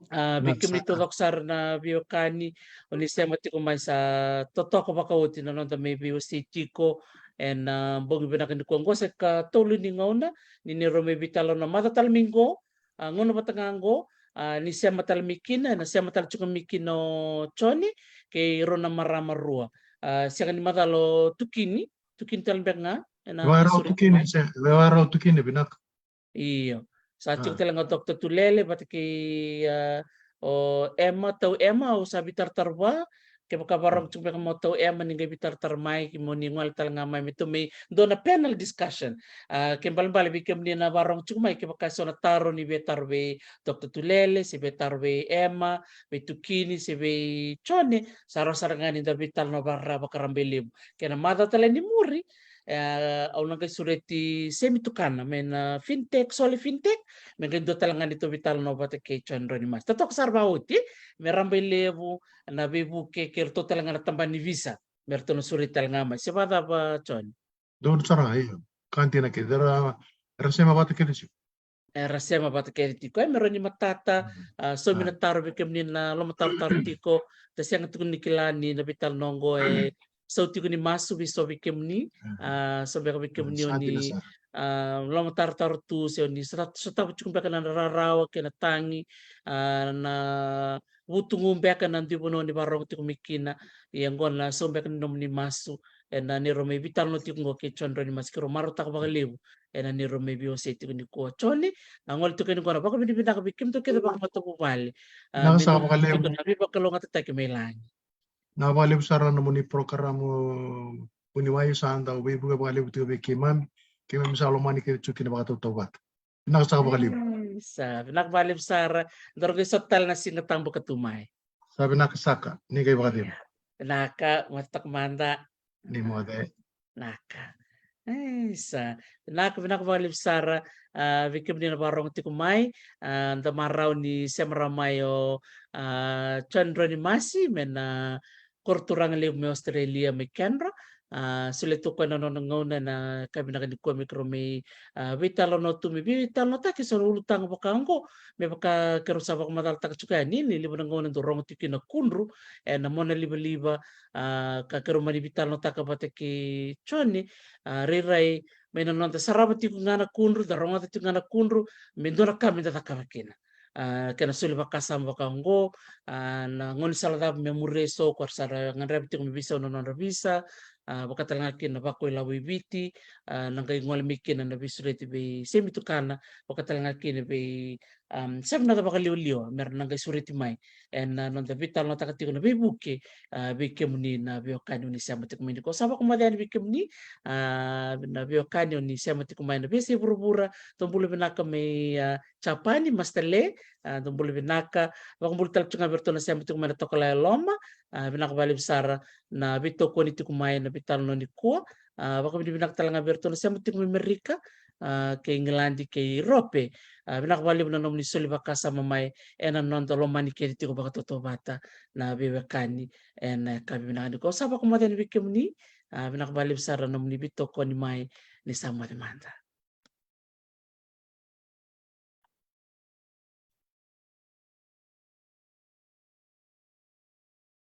A, vei kemuni taucoko sara na veiwekani, o ni sema tiko mai, sa totoka vakaoti na noda mai veiwasei tiko ena, a, bogi vinaka nikua. Qo sa ikatolu ni gauna ni neirau mai veitalanoa, macawa tale mai qo, a, gauna vata ga qo, a, ni sema tale mai kina, ena sema tale tiko mai kina o Joni kei rau na marama rua. A, sega ni macala o Tukini, Tukini tale beka ga ena, vakarau Tukini, se vakarau Tukini, vinaka. Io. Sa tiko tale ga o Doctor Tulele vata kei, a, o Emma, tau Emma, au sa veitaratara vua, Kevaka vakarorogo tiko beka mo tau Emma ni qai veitaratara mai, ke mo ni gole tale ga mai me tou mai dua na panel discussion. A, ke balebale vei kemuni na vakarorogo tiko mai, kevaka e so na taro ni via taro vei Doctor Tulele, se via taro vei Emma, vei Tukini, se vei Jone, sa rawa sara ga ni da veitalanoa vakararaba ka rabailevu. Kena macawa tale ni muri, e, au na qai sureti Semi Tukana mai na Fintech, Sole Fintech, me qai dua tale ga ni tou veitalanoa vata kei Jone Drau ni Masi. Totoka sara vakaoti, me rabailevu na veivuke kei ratou tale ga na tabana ni visa, me ratou na sureti tale ga mai. Se vakacava, Jone? Donu sara, io. Ka dina kece, era, era sema vata kece tiko. Era sema vata kece tiko, e, me rawa ni matata, a, saumi na taro vei kemuni na lomatarotaro tiko, da sega tiko ni kila ni na veitalanoa oqo e sau tiko ni masu vei so vei kemuni, a, so beka vei kemuni o ni, a, lomatarotaro tu, se o ni sa, sotava tiko beka na rarawa kei na tagi, a, na vutugu beka na dui vanua ni vakarorogo tiko mai kina, ia oqo na sau beka ni nomuni masu, ena neirau mai veitalanoa tiko oqo kei Jone Drau ni Masi, keirau marautaka vakalevu ena neirau mai veiwasei tiko nikua. Jone, na gole tiko yani oqo na vakavinavinaka vei kemudou kece vakamatavuvale. A, vinaka saka vakalevu. Na veivakalougatataki mai lagi. Vinaka vakalevu sara na nomuni porokaramu vuniwai, sa dau veivuke vakalevu tiko vei keimami, keimami sa lomani kece tiko kina vakatautauvata. Vinaka saka vakalevu. Sa vinaka vakalevu sara. Daru qai sota tale na Siga Tabu ka tu mai. Sa vinaka saka, ni qai vakacegu. Vinaka, moce toka mada. Ni moce. Vinaka. Isa, vinaka, vinaka vakalevu sara, a, vei kemuni na vakarorogo tiko mai, a, da marau ni sema rawa mai o, a, Jone Drau ni Masi, mai na koroturaga levu mai Australia, mai Canberra. A, solia tu o koya na nona gauna, na ka vinaka nikua me keirau mai, a, veitalanoa tu, me veitalanoataki e so na ulutaga vaka oqo, me vaka keirau sa vakamacalataka tiko yani, ni levu na gauna dau rogo tiko kina na kudru ena mona livaliva, a, ka keirau mani veitalanoataka vata kei Jone, a, rairai mai na noda sarava tiko ga na kudru, da rogoca tiko ga na kudru, me dua na ka me da cakava kina. A, kena soli vakasama vaka oqo, a, na gaunisala cava me muria e so, ko ra sa ra gadreva tiko me veisau na nodra visa, a, vaka tale ga kina na vakau ilavo i Viti, a, na qai gole mai kina na veisureti vei Semi Tukana, vaka tale ga kina vei, am, Semi Nacavakaliwaliwa, me ra na qai sureti mai ena noda veitalanoataka tiko na veivuke, a, vei kemuni na veiwekani o ni sema tiko mai nikua. Sa vakamoce yani vei kemuni, a, na veiwekani o ni sema tiko mai na veiyasai vuravura, tou bula vinaka mai, a, Japani, Master Le, a, tou bula vinaka. Vakabula tale tiko ga vei iratou na sema tiko mai na Tokalau e Loma, a, vinaka vakalevu sara na veitokoni tiko mai na veitalanoa nikua. A, vakavinavinaka tale ga vei iratou na sema tiko mai Amerika, a, kei Igiladi, kei Iurope. A, vinaka vakalevu na nomuni soli vakasama mai ena noda lomani kece tiko vakatautauvata na veiwekani ena yakavi vinaka nikua. Au sa vakamoce yani vei kemuni, a, vinaka vakalevu sara na nomuni veitokoni mai, ni sa moce mada.